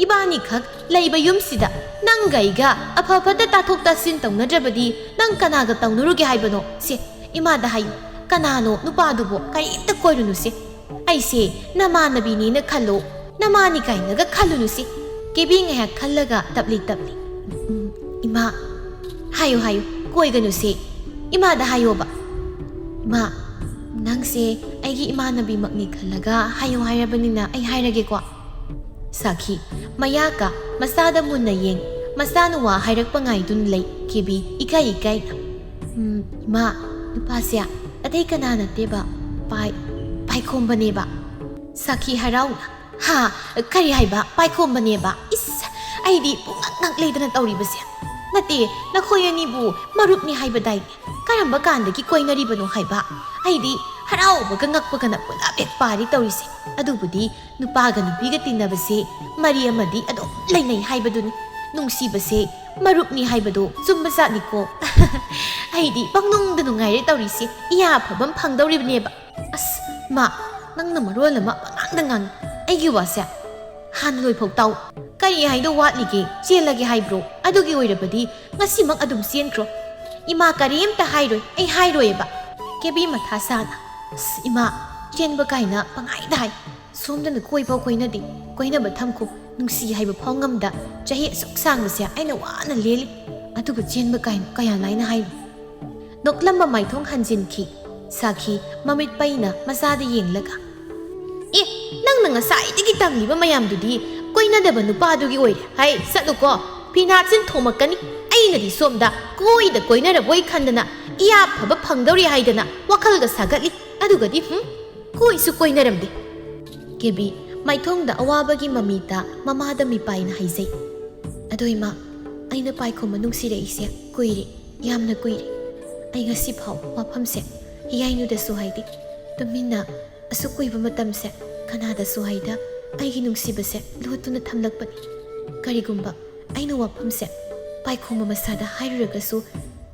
ꯏꯕꯥꯅꯤꯈꯛ ꯂꯩꯕ ꯌꯨꯝꯁꯤꯗ ꯅꯪꯒ ꯑꯩꯒ ꯑꯐ ꯐꯠꯇ ꯇꯥꯊꯣꯛ ꯇꯥꯁꯤꯟ ꯇꯧꯅꯗ꯭ꯔꯕꯗꯤ ꯅꯪ ꯀꯅꯥꯒ ꯇꯧꯅꯔꯨꯒꯦ ꯍꯥꯏꯕꯅꯣ? ꯁꯦ, ꯏꯃꯥꯗ ꯍꯥꯏꯌꯨ꯫ ꯀꯅꯥꯅꯣ ꯅꯨꯄꯥꯗꯨꯕꯣ? ꯀꯔꯤꯝꯇ ꯀꯣꯏꯔꯨꯅꯨꯁꯦ꯫ ꯑꯩꯁꯦ ꯅꯃꯥꯟꯅꯕꯤꯅꯦꯅ ꯈꯜꯂꯣ꯫ ꯅꯃꯥꯅꯤ ꯀꯥꯏꯅꯒ ꯈꯜꯂꯨꯅꯨꯁꯦ꯫" ꯀꯦꯕꯤ ꯉꯥꯏꯍꯥꯛ ꯈꯜꯂꯒ ꯇꯞꯂꯤ ꯇꯞꯂꯤ, "ꯎꯝ, ꯏꯃꯥ, ꯍꯥꯏꯌꯨ, ꯍꯥꯏꯌꯨ, ꯀꯣꯏꯒꯅꯨꯁꯦ꯫ ꯏꯃꯥꯗ ꯍꯥꯏꯌꯣꯕ꯫ ꯏꯃꯥ, ꯅꯪꯁꯦ ꯑꯩꯒꯤ ꯏꯃꯥꯟꯅꯕꯤꯃꯛꯅꯤ ꯈꯜꯂꯒ ꯍꯥꯏꯌꯨ ꯍꯥꯏꯔꯕꯅꯤꯅ ꯑꯩ ꯍꯥꯏꯔꯒꯦꯀꯣ꯫" ꯁꯥꯈꯤ, ꯃꯌꯥ ꯀꯥ, ꯃꯆꯥꯗ ꯃꯨꯟꯅ ꯌꯦꯡ, ꯃꯆꯥꯅ ꯋꯥ ꯍꯥꯏꯔꯛꯄ ꯉꯥꯏꯗꯨꯅ ꯂꯩ꯫ ꯀꯦꯕꯤ ꯏꯀꯥꯏ ꯏꯀꯥꯏꯅ, "ꯎꯝ, ꯏꯃꯥ, ꯅꯨꯄꯥꯁꯦ ꯑꯇꯩ ꯀꯅꯥ ꯅꯠꯇꯦꯕ, ꯄꯥꯏ, ꯄꯥꯏꯈꯣꯝꯕꯅꯦꯕ꯫" ꯁꯥꯈꯤ ꯍꯔꯥꯎꯅ, "ꯍꯥ? ꯀꯔꯤ ꯍꯥꯏꯕ? ꯄꯥꯏꯈꯣꯝꯕꯅꯦꯕ? ꯏꯁ, ꯑꯩꯗꯤ ꯄꯨꯡꯉꯛ ꯉꯛ ꯂꯩꯗꯅ ꯇꯧꯔꯤꯕꯁꯦ꯫ ꯅꯠꯇꯦ, ꯅꯈꯣꯏ ꯑꯅꯤꯕꯨ ꯃꯔꯨꯞꯅꯤ ꯍꯥꯏꯕꯗꯥꯏꯅꯦ? ꯀꯔꯝꯕ ꯀꯥꯟꯗꯒꯤ ꯀꯣꯏꯅꯔꯤꯕꯅꯣ ꯍꯥꯏꯕ? ꯑꯩꯗꯤ ꯍꯔꯥꯎꯕꯒ ꯉꯛꯄꯒꯅ ꯄꯨꯂꯞ ꯍꯦꯛ ꯄꯥꯔꯤ ꯇꯧꯔꯤꯁꯦ꯫ ꯑꯗꯨꯕꯨꯗꯤ ꯅꯨꯄꯥꯒ ꯅꯨꯄꯤꯒ ꯇꯤꯟꯅꯕꯁꯦ ꯃꯔꯤ ꯑꯃꯗꯤ ꯑꯗꯨꯝ ꯂꯩꯅꯩ ꯍꯥꯏꯕꯗꯨꯅꯤ꯫ ꯅꯨꯡꯁꯤꯕꯁꯦ ꯃꯔꯨꯞꯅꯤ ꯍꯥꯏꯕꯗꯣ ꯆꯨꯝꯕꯖꯥꯠꯅꯤꯀꯣ꯫" "ꯑꯩꯗꯤ ꯄꯪꯅꯨꯡꯗ ꯅꯨꯡꯉꯥꯏꯔꯦ ꯇꯧꯔꯤꯁꯦ꯫ ꯏꯌꯥ ꯑꯐꯕ ꯑꯃ ꯐꯪꯗꯧꯔꯤꯕꯅꯦꯕ꯫" "ꯑꯁ, ꯃꯥ, ꯅꯪꯅ ꯃꯔꯣꯜ ꯑꯃ ꯄꯉꯥꯡꯗ ꯉꯥꯡꯉꯤ꯫ ꯑꯩꯒꯤ ꯋꯥꯁꯦ ꯍꯥꯟꯅ ꯂꯣꯏꯐꯥꯎ ꯇꯥꯎ꯫ ꯀꯔꯤ ꯍꯥꯏꯗꯧ ꯋꯥꯠꯂꯤꯒꯦ? ꯆꯦꯜꯂꯒꯦ ꯍꯥꯏꯕ꯭ꯔꯣ? ꯑꯗꯨꯒꯤ ꯑꯣꯏꯔꯕꯗꯤ ꯉꯁꯤꯃꯛ ꯑꯗꯨꯝ ꯆꯦꯟꯈ꯭ꯔꯣ꯫ ꯏꯃꯥ ꯀꯔꯤꯝꯇ ꯍꯥꯏꯔꯣꯏ, ꯑꯩ ꯍꯥꯏꯔꯣꯏꯕ꯫ ꯀꯦꯕꯤ ꯃꯊꯥ ꯁꯥꯅ, "ꯑꯁ, ꯏꯃꯥ, ꯆꯦꯟꯕ ꯀꯥꯏꯅ ꯄꯪꯍꯥꯏꯗ ꯍꯥꯏ꯫ ꯁꯣꯝꯗꯅ ꯀꯣꯏꯐꯥꯎ ꯀꯣꯏꯅꯗꯦ꯫ ꯀꯣꯏꯅꯕ ꯊꯝꯈꯣ꯫ ꯅꯨꯡꯁꯤ ꯍꯥꯏꯕ ꯐꯥꯎ ꯉꯝꯗ ꯆꯍꯤ ꯑꯁꯨꯛ ꯁꯥꯡꯕꯁꯦ ꯑꯩꯅ ꯋꯥꯅ ꯂꯦꯜꯂꯤ꯫ ꯑꯗꯨꯒ ꯆꯦꯟꯕ ꯀꯥꯏꯅ ꯀꯌꯥ ꯂꯥꯏꯅ ꯍꯥꯏꯅꯣ?" ꯅꯣꯛꯂꯝꯕ ꯃꯥꯏꯊꯣꯡ ꯍꯟꯖꯤꯟꯈꯤ꯫ ꯁꯥꯈꯤ ꯃꯃꯤꯠ ꯄꯩꯅ ꯃꯆꯥꯗ ꯌꯦꯡꯂꯒ, "ꯑꯦ, ꯅꯪꯅ ꯉꯁꯥꯏꯗꯒꯤ ꯇꯝꯂꯤꯕ ꯃꯌꯥꯝꯗꯨꯗꯤ ꯀꯣꯏꯅꯗꯕ ꯅꯨꯄꯥꯗꯨꯒꯤ ꯑꯣꯏꯔꯦ꯫ ꯍꯩ, ꯆꯠꯂꯨꯀꯣ, ꯐꯤꯅꯥꯠꯁꯤꯟ ꯊꯣꯝꯃꯛꯀꯅꯤ꯫ ꯑꯩꯅꯗꯤ ꯁꯣꯝꯗ ꯀꯣꯏꯗ ꯀꯣꯏꯅꯔꯕꯣꯏ ꯈꯟꯗꯅ ꯏꯌꯥ ꯐꯕ ꯐꯪꯗꯧꯔꯦ ꯍꯥꯏꯗꯅ ꯋꯥꯈꯜꯒ ꯁꯥꯒꯠꯂꯤ꯫ ꯑꯗꯨꯒꯗꯤ, ꯍꯨꯝ, ꯀꯣꯏꯁꯨ ꯀꯣꯏꯅꯔꯝꯗꯦ꯫" ꯀꯦꯕꯤ ꯃꯥꯏꯊꯣꯡꯗ ꯑꯋꯥꯕꯒꯤ ꯃꯃꯤꯇ ꯃꯃꯥꯗ ꯃꯤꯄꯥꯏꯅ ꯍꯥꯏꯖꯩ꯫ "ꯑꯗꯣ ꯏꯃꯥ, ꯑꯩꯅ ꯄꯥꯏꯈꯣꯝꯕ ꯅꯨꯡꯁꯤꯔꯛꯏꯁꯦ ꯀꯨꯏꯔꯦ, ꯌꯥꯝꯅ ꯀꯨꯏꯔꯦ꯫ ꯑꯩ ꯉꯁꯤꯐꯥꯎ ꯋꯥꯐꯝꯁꯦ ꯍꯤꯌꯥꯏꯅꯨꯗꯁꯨ ꯍꯥꯏꯗꯦ꯫ ꯇꯨꯃꯤꯟꯅ ꯑꯁꯨꯛ ꯀꯨꯏꯕ ꯃꯇꯝꯁꯦ ꯀꯅꯥꯗꯁꯨ ꯍꯥꯏꯗ ꯑꯩꯒꯤ ꯅꯨꯡꯁꯤꯕꯁꯦ ꯂꯣꯠꯇꯨꯅ ꯊꯝꯂꯛꯄꯅꯤ꯫ ꯀꯔꯤꯒꯨꯝꯕ ꯑꯩꯅ ꯋꯥꯐꯝꯁꯦ ꯄꯥꯏꯈꯣꯝꯕ ꯃꯁꯥꯗ ꯍꯥꯏꯔꯨꯔꯒꯁꯨ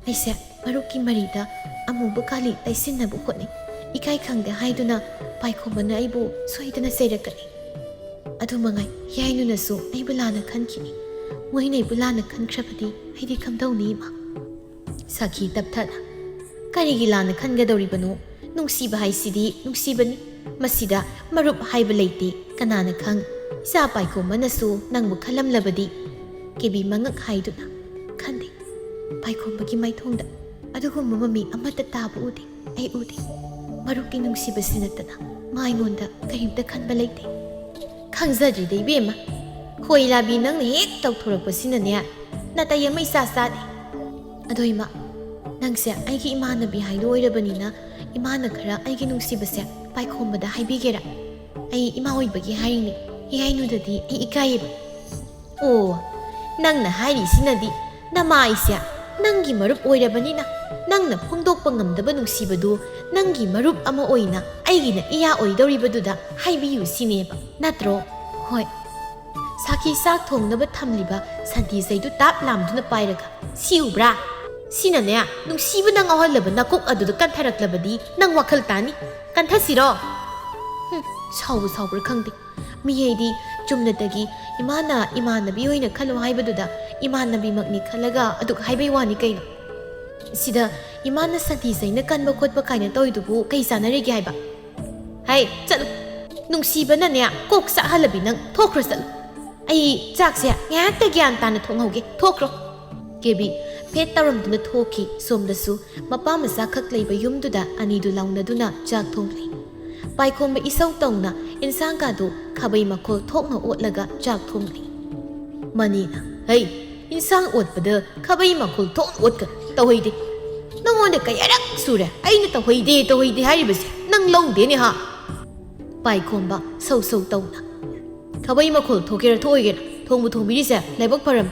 ꯑꯩꯁꯦ ꯃꯔꯨꯞꯀꯤ ꯃꯔꯤꯗ ꯑꯃꯨꯕ ꯀꯥꯂꯤ ꯇꯩꯁꯤꯟꯅꯕ ꯍꯣꯠꯅꯩ꯫ ꯏꯀꯥꯏ ꯈꯪꯗꯦ ꯍꯥꯏꯗꯨꯅ ꯄꯥꯏꯈꯣꯝꯕꯅ ꯑꯩꯕꯨ ꯁꯣꯏꯗꯅ ꯆꯩꯔꯛꯀꯅꯤ꯫ ꯑꯗꯨ ꯃꯉꯥꯏ, ꯌꯥꯏꯅꯨꯅꯁꯨ ꯑꯩꯕꯨ ꯂꯥꯟꯅ ꯈꯟꯈꯤꯅꯤ꯫ ꯃꯣꯏꯅ ꯑꯩꯕꯨ ꯂꯥꯟꯅ ꯈꯟꯈ꯭ꯔꯕꯗꯤ ꯑꯩꯗꯤ ꯀꯝꯗꯧꯅꯤ, ꯏꯃꯥ?" ꯁꯥꯈꯤ ꯇꯞꯊꯅ, "ꯀꯔꯤꯒꯤ ꯂꯥꯟꯅ ꯈꯟꯒꯗꯧꯔꯤꯕꯅꯣ? ꯅꯨꯡꯁꯤꯕ ꯍꯥꯏꯁꯤꯗꯤ ꯅꯨꯡꯁꯤꯕꯅꯤ꯫ ꯃꯁꯤꯗ ꯃꯔꯨꯞ ꯍꯥꯏꯕ ꯂꯩꯇꯦ꯫ ꯀꯅꯥꯅ ꯈꯪ, ꯏꯆꯥ ꯄꯥꯏꯈꯣꯝꯕꯅꯁꯨ ꯅꯪꯕꯨ ꯈꯜꯂꯝꯂꯕꯗꯤ?" ꯀꯦꯕꯤ ꯃꯉꯛ ꯍꯥꯏꯗꯨꯅ, "ꯈꯟꯗꯦ꯫ ꯄꯥꯏꯈꯣꯝꯕꯒꯤ ꯃꯥꯏꯊꯣꯡꯗ ꯑꯗꯨꯒꯨꯝꯕ ꯃꯃꯤ ꯑꯃꯠꯇ ꯇꯥꯕ ꯎꯗꯦ꯫ ꯑꯩ ꯎꯗꯦ꯫ ꯃꯔꯨꯞꯀꯤ ꯅꯨꯡꯁꯤꯕꯁꯤ ꯅꯠꯇꯅ ꯃꯥ ꯑꯩꯉꯣꯟꯗ ꯀꯔꯤꯝꯇ ꯈꯟꯕ ꯂꯩꯇꯦ꯫" "ꯈꯪꯖꯗ꯭ꯔꯤꯗ, ꯏꯕꯦꯝꯃ꯫ ꯈꯣꯏ ꯂꯥꯕꯤ ꯅꯪꯅ ꯍꯦꯛ ꯇꯧꯊꯣꯔꯛꯄꯁꯤꯅꯅꯦ, ꯅꯥꯇꯩ ꯑꯃ ꯏꯆꯥ ꯆꯥꯗꯦ꯫ ꯑꯗꯣ ꯏꯃꯥ, ꯅꯪꯁꯦ ꯑꯩꯒꯤ ꯏꯃꯥꯟꯅꯕꯤ ꯍꯥꯏꯗꯣ ꯑꯣꯏꯔꯕꯅꯤꯅ, ꯏꯃꯥꯅ ꯈꯔ ꯑꯩꯒꯤ ꯅꯨꯡꯁꯤꯕꯁꯦ ꯄꯥꯏꯈꯣꯝꯕꯗ ꯍꯥꯏꯕꯤꯒꯦꯔꯥ? ꯑꯩ ꯏꯃꯥ ꯑꯣꯏꯕꯒꯤ ꯍꯥꯏꯔꯤꯅꯤ, ꯏꯌꯥꯏꯅꯨꯗꯗꯤ ꯑꯩ ꯏꯀꯥꯏꯌꯦꯕ꯫" "ꯑꯣ, ꯅꯪꯅ ꯍꯥꯏꯔꯤꯁꯤꯅꯗꯤ ꯅꯃꯥꯏꯁꯦ ꯅꯪꯒꯤ ꯃꯔꯨꯞ ꯑꯣꯏꯔꯕꯅꯤꯅ, ꯅꯪꯅ ꯐꯣꯡꯗꯣꯛꯄ ꯉꯝꯗꯕ ꯅꯨꯡꯁꯤꯕꯗꯨ ꯅꯪꯒꯤ ꯃꯔꯨꯞ ꯑꯃ ꯑꯣꯏꯅ ꯑꯩꯒꯤꯅ ꯏꯌꯥ ꯑꯣꯏꯗꯧꯔꯤꯕꯗꯨꯗ ꯍꯥꯏꯕꯤꯌꯨ ꯁꯤꯅꯦꯕ, ꯅꯠꯇ꯭ꯔꯣ?" "ꯍꯣꯏ꯫" ꯁꯥꯈꯤ ꯆꯥꯛ ꯊꯣꯡꯅꯕ ꯊꯝꯂꯤꯕ ꯁꯟꯗꯤ ꯆꯩꯗꯨ ꯇꯥꯞ ꯂꯥꯝꯗꯨꯅ ꯄꯥꯏꯔꯒ, "ꯁꯤ ꯎꯕ꯭ꯔꯥ? ꯁꯤꯅꯅꯦ, ꯅꯨꯡꯁꯤꯕꯅ ꯉꯥꯎꯍꯜꯂꯕ ꯅꯀꯣꯛ ꯑꯗꯨꯗ ꯀꯟꯊꯔꯛꯂꯕꯗꯤ ꯅꯪ ꯋꯥꯈꯜ ꯇꯥꯅꯤ꯫ ꯀꯟꯊꯁꯤꯔꯣ?" ꯍꯨꯝ, ꯁꯥꯎꯕ ꯁꯥꯎꯕ꯭ꯔꯥ ꯈꯪꯗꯦ꯫ ꯃꯤꯍꯩꯗꯤ ꯆꯨꯝꯅꯇꯒꯤ ꯏꯃꯥꯅ ꯏꯃꯥꯟꯅꯕꯤ ꯑꯣꯏꯅ ꯈꯜꯂꯣ ꯍꯥꯏꯕꯗꯨꯗ ꯏꯃꯥꯟꯅꯕꯤꯃꯛꯅꯤ ꯈꯜꯂꯒ ꯑꯗꯨꯛ ꯍꯥꯏꯕꯩ ꯋꯥꯅꯤ ꯀꯩꯅꯣ? ꯁꯤꯗ ꯏꯃꯥꯅ ꯁꯟꯊꯤ ꯁꯩꯅ ꯀꯟꯕ ꯈꯣꯠꯄ ꯀꯥꯏꯅ ꯇꯧꯔꯤꯗꯨꯕꯨ ꯀꯩ ꯆꯥꯟꯅꯔꯤꯒꯦ ꯍꯥꯏꯕ? ꯍꯥꯏ, ꯆꯠꯂꯨ꯫ ꯅꯨꯡꯁꯤꯕꯅꯅꯦ, ꯀꯣꯛ ꯆꯥꯛꯍꯜꯂꯕꯤ ꯅꯪ꯫ ꯊꯣꯛꯈ꯭ꯔꯣ, ꯆꯠꯂꯨ꯫ ꯑꯩ ꯆꯥꯛꯁꯦ ꯉꯥꯏꯍꯥꯛꯇ ꯒ꯭ꯌꯥꯟ ꯇꯥꯅ ꯊꯣꯡꯍꯧꯒꯦ꯫ ꯊꯣꯛꯈ꯭ꯔꯣ꯫ ꯀꯦꯕꯤ ꯐꯦꯠ ꯇꯧꯔꯝꯗꯨꯅ ꯊꯣꯛꯈꯤ꯫ ꯁꯣꯝꯗꯁꯨ ꯃꯄꯥ ꯃꯆꯥꯈꯛ ꯂꯩꯕ ꯌꯨꯝꯗꯨꯗ ꯑꯅꯤꯗꯨ ꯂꯥꯎꯅꯗꯨꯅ ꯆꯥꯛ ꯊꯣꯡꯂꯤ꯫ ꯄꯥꯏꯈꯣꯝꯕ ꯏꯁꯧ ꯇꯧꯅ ꯏꯟꯁꯥꯡ ꯀꯥꯗꯨ ꯈꯥꯕꯩ ꯃꯈꯣꯜ ꯊꯣꯛꯅ ꯑꯣꯠꯂꯒ ꯆꯥꯛ ꯊꯣꯡꯂꯤ꯫ ꯃꯅꯤꯅ, "ꯍꯩ, ꯏꯟꯁꯥꯡ ꯑꯣꯠꯄꯗ ꯈꯥꯕꯩ ꯃꯈꯣꯜ ꯊꯣꯛꯅ ꯑꯣꯠꯀꯅꯨ, ꯇꯧꯍꯩꯗꯦ꯫ ꯅꯉꯣꯟꯗ ꯀꯌꯥꯔꯛ ꯁꯨꯔꯦ ꯑꯩꯅ ꯇꯧꯍꯩꯗꯦ, ꯇꯧꯍꯩꯗꯦ ꯍꯥꯏꯔꯤꯕꯁꯦ? ꯅꯪ ꯂꯧꯗꯦꯅꯦ ꯍꯥ?" ꯄꯥꯏꯈꯣꯝꯕ ꯁꯧ ꯁꯧ ꯇꯧꯅ, "ꯈꯥꯕꯩ ꯃꯈꯣꯜ ꯊꯣꯛꯀꯦꯔꯥ ꯊꯣꯛꯑꯣꯏꯒꯦꯔꯥ, ꯊꯣꯡꯕꯨ ꯊꯣꯡꯕꯤꯔꯤꯁꯦ ꯂꯥꯏꯕꯛ ꯐꯔꯝ꯫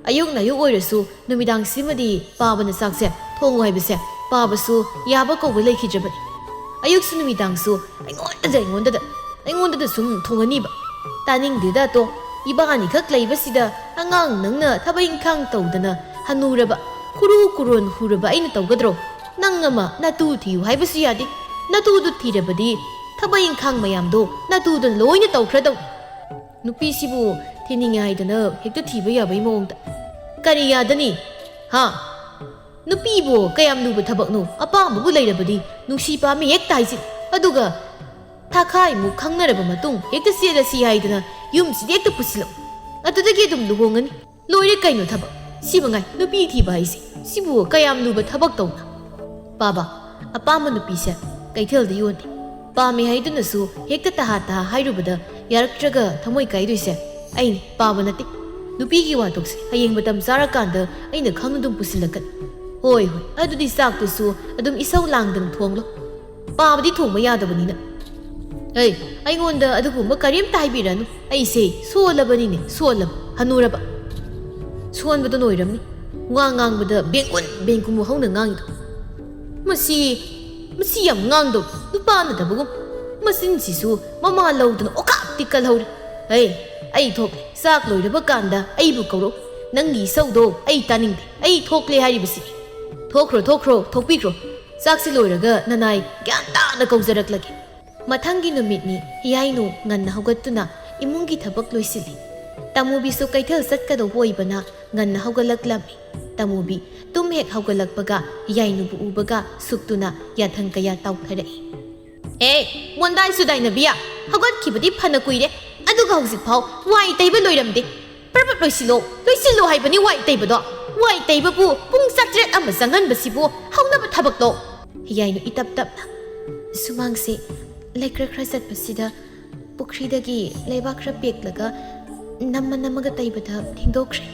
ꯑꯌꯨꯛꯅ ꯑꯌꯨꯛ ꯑꯣꯏꯔꯁꯨ ꯅꯨꯃꯤꯗꯥꯡꯁꯤꯃꯗꯤ ꯄꯥꯕꯅ ꯆꯥꯛꯁꯦ ꯊꯣꯡꯉꯨ ꯍꯥꯏꯕꯁꯦ ꯄꯥꯕꯁꯨ ꯌꯥꯕ ꯀꯧꯕ ꯂꯩꯈꯤꯗ꯭ꯔꯕꯅꯤ꯫ ꯑꯌꯨꯛꯁꯨ ꯅꯨꯃꯤꯗꯥꯡꯁꯨ ꯑꯩꯉꯣꯟꯗꯗ, ꯑꯩꯉꯣꯟꯗꯗ, ꯑꯩꯉꯣꯟꯗꯗ ꯁꯨꯝ ꯊꯣꯡꯍꯟꯅꯤꯕ꯫ ꯇꯥꯅꯤꯡꯗꯦꯗ ꯇꯣ꯫ ꯏꯕꯥꯅꯤꯈꯛ ꯂꯩꯕꯁꯤꯗ ꯑꯉꯥꯡ ꯅꯪꯅ ꯊꯕꯛ ꯏꯪꯈꯥꯡ ꯇꯧꯗꯅ ꯍꯅꯨꯔꯕ, ꯈꯨꯔꯨ ꯈꯨꯔꯣꯟ ꯍꯨꯔꯕ ꯑꯩꯅ ꯇꯧꯒꯗ꯭ꯔꯣ? ꯅꯪ ꯑꯃ ꯅꯇꯨ ꯊꯤꯌꯨ ꯍꯥꯏꯕꯁꯨ ꯌꯥꯗꯦ꯫ ꯅꯇꯨꯗꯨ ꯊꯤꯔꯕꯗꯤ ꯊꯕꯛ ꯏꯪꯈꯥꯡ ꯃꯌꯥꯝꯗꯣ ꯅꯇꯨꯗꯨꯅ ꯂꯣꯏꯅ ꯇꯧꯈ꯭ꯔꯗꯧ꯫ ꯅꯨꯄꯤꯁꯤꯕꯨ ꯊꯤꯅꯤꯡꯉꯦ ꯍꯥꯏꯗꯅ ꯍꯦꯛꯇ ꯊꯤꯕ ꯌꯥꯕꯒꯤ ꯃꯑꯣꯡꯗ꯫ ꯀꯔꯤ ꯌꯥꯗꯅꯤ? ꯍꯥ? ꯅꯨꯄꯤꯕꯨ ꯀꯌꯥꯝ ꯂꯨꯕ ꯊꯕꯛꯅꯣ? ꯑꯄꯥꯝꯕꯕꯨ ꯂꯩꯔꯕꯗꯤ ꯅꯨꯡꯁꯤ ꯄꯥꯝꯃꯤ ꯍꯦꯛꯇ ꯍꯥꯏꯖꯤꯜ꯫ ꯑꯗꯨꯒ ꯊꯥꯈꯥꯏꯃꯨꯛ ꯈꯪꯅꯔꯕ ꯃꯇꯨꯡ ꯍꯦꯛꯇ ꯆꯦꯜꯂꯁꯤ ꯍꯥꯏꯗꯅ ꯌꯨꯝꯁꯤꯗ ꯍꯦꯛꯇ ꯄꯨꯁꯤꯜꯂꯛꯎ꯫ ꯑꯗꯨꯗꯒꯤ ꯑꯗꯨꯝ ꯂꯨꯍꯣꯡꯉꯅꯤ꯫ ꯂꯣꯏꯔꯦ ꯀꯩꯅꯣ ꯊꯕꯛ? ꯁꯤ ꯃꯉꯥꯏ ꯅꯨꯄꯤ ꯊꯤꯕ ꯍꯥꯏꯁꯦ꯫ ꯁꯤꯕꯨ ꯀꯌꯥꯝ ꯂꯨꯕ ꯊꯕꯛ ꯇꯧꯅ? ꯄꯥꯕ, ꯑꯄꯥꯝꯕ ꯅꯨꯄꯤꯁꯦ ꯀꯩꯊꯦꯜꯗ ꯌꯣꯟꯗꯦ꯫ ꯄꯥꯝꯃꯦ ꯍꯥꯏꯗꯨꯅꯁꯨ ꯍꯦꯛꯇ ꯇꯍꯥ ꯇꯍꯥ ꯍꯥꯏꯔꯨꯕꯗ ꯌꯥꯔꯛꯇ꯭ꯔꯒ ꯊꯃꯣꯏ ꯀꯥꯏꯗꯣꯏꯁꯦ ꯑꯩꯅꯤ, ꯄꯥꯕ ꯅꯠꯇꯦ꯫ ꯅꯨꯄꯤꯒꯤ ꯋꯥꯊꯣꯛꯁꯦ ꯍꯌꯦꯡ ꯃꯇꯝ ꯆꯥꯔꯀꯥꯟꯗ ꯑꯩꯅ ꯈꯪꯅ ꯑꯗꯨꯝ ꯄꯨꯁꯤꯜꯂꯛꯀꯅꯤ꯫ ꯍꯣꯏ, ꯍꯣꯏ, ꯑꯗꯨꯗꯤ ꯆꯥꯛꯇꯨꯁꯨ ꯑꯗꯨꯝ ꯏꯁꯧ ꯂꯥꯡꯗꯅ ꯊꯣꯡꯂꯣ꯫ ꯄꯥꯕꯗꯤ ꯊꯣꯡꯕ ꯌꯥꯗꯕꯅꯤꯅ꯫ ꯑꯩ, ꯑꯩꯉꯣꯟꯗ ꯑꯗꯨꯒꯨꯝꯕ ꯀꯔꯤꯝꯇ ꯍꯥꯏꯕꯤꯔꯅꯨ꯫ ꯑꯩꯁꯦ ꯁꯣꯜꯂꯕꯅꯤꯅꯦ, ꯁꯣꯜꯂꯕ, ꯍꯅꯨꯔꯕ꯫ ꯁꯣꯟꯕꯗꯨꯅ ꯑꯣꯏꯔꯝꯅꯤ꯫ ꯋꯥ ꯉꯥꯡꯕꯗ ꯕꯦꯡꯒꯨꯟ ꯕꯦꯡꯒꯨꯟ ꯍꯧꯅ ꯉꯥꯡꯉꯤꯗꯣ꯫ ꯃꯁꯤ, ꯃꯁꯤ ꯌꯥꯝ ꯉꯥꯡꯗꯧ, ꯅꯨꯄꯥ ꯅꯠꯇꯕꯒꯨꯝ꯫ ꯃꯆꯤꯟꯁꯤꯁꯨ ꯃꯃꯥ ꯂꯧꯗꯅ ꯑꯣꯀꯥꯞꯇꯤ ꯀꯜꯍꯧꯔꯦ꯫ ꯍꯩ, ꯑꯩ ꯊꯣꯛꯂꯦ꯫ ꯆꯥꯛ ꯂꯣꯏꯔꯕ ꯀꯥꯟꯗ ꯑꯩꯕꯨ ꯀꯧꯔꯛꯎ꯫ ꯅꯪꯒꯤ ꯏꯁꯧꯗꯣ ꯑꯩ ꯇꯥꯅꯤꯡꯗꯦ꯫ ꯑꯩ ꯊꯣꯛꯂꯦ ꯍꯥꯏꯔꯤꯕꯁꯤꯅꯤ꯫ ꯊꯣꯛꯈ꯭ꯔꯣ, ꯊꯣꯛꯈ꯭ꯔꯣ, ꯊꯣꯛꯄꯤꯈ꯭ꯔꯣ꯫ ꯆꯥꯛꯁꯤ ꯂꯣꯏꯔꯒ ꯅꯅꯥꯏ ꯒ꯭ꯌꯥꯟ ꯇꯥꯅ ꯀꯧꯖꯔꯛꯂꯒꯦ꯫ ꯃꯊꯪꯒꯤ ꯅꯨꯃꯤꯠꯅꯤ꯫ ꯍꯤꯌꯥꯏꯅꯨ ꯉꯟꯅ ꯍꯧꯒꯠꯇꯨꯅ ꯏꯃꯨꯡꯒꯤ ꯊꯕꯛ ꯂꯣꯏꯁꯤꯜꯂꯤ꯫ ꯇꯥꯃꯨꯕꯤꯁꯨ ꯀꯩꯊꯦꯜ ꯆꯠꯀꯗꯧꯕ ꯑꯣꯏꯕꯅ ꯉꯟꯅ ꯍꯧꯒꯠꯂꯛꯂꯝꯃꯤ꯫ ꯇꯥꯃꯨꯕꯤ ꯇꯨꯝ ꯍꯦꯛ ꯍꯧꯒꯠꯂꯛꯄꯒ ꯌꯥꯏꯅꯨꯕꯨ ꯎꯕꯒ ꯁꯨꯛꯇꯨꯅ ꯌꯥꯊꯪ ꯀꯌꯥ ꯇꯥꯎꯊꯔꯛꯏ꯫ "ꯍꯦ, ꯃꯣꯟꯗꯥꯏ ꯁꯨꯗꯥꯏꯅꯕꯤ, ꯍꯧꯒꯠꯈꯤꯕꯗꯤ ꯐꯅ ꯀꯨꯏꯔꯦ, ꯑꯗꯨꯒ ꯍꯧꯖꯤꯛꯐꯥꯎ ꯋꯥꯏ ꯇꯩꯕ ꯂꯣꯏꯔꯝꯗꯦ꯫ ꯄ꯭ꯔꯞ ꯄ꯭ꯔꯞ ꯂꯣꯏꯁꯤꯜꯂꯣ, ꯂꯣꯏꯁꯤꯜꯂꯣ ꯍꯥꯏꯕꯅꯤ ꯋꯥꯏ ꯇꯩꯕꯗꯣ꯫ ꯋꯥꯏ ꯇꯩꯕꯕꯨ ꯄꯨꯡ ꯆꯥꯇ꯭ꯔꯦꯠ ꯑꯃ ꯆꯪꯍꯟꯕꯁꯤꯕꯨ ꯍꯧꯅꯕ ꯊꯕꯛꯂꯣ?" ꯌꯥꯏꯅꯨ ꯏꯇꯞ ꯇꯞꯅ, "ꯁꯨꯃꯥꯡꯁꯦ ꯂꯩꯀ꯭ꯔꯛ ꯈꯔ ꯆꯠꯄꯁꯤꯗ ꯄꯨꯈ꯭ꯔꯤꯗꯒꯤ ꯂꯩꯕꯥꯛ ꯈꯔ ꯄꯦꯛꯂꯒ ꯅꯝꯃ ꯅꯝꯃꯒ ꯇꯩꯕꯗ ꯊꯦꯡꯗꯣꯛꯈ꯭ꯔꯦ꯫"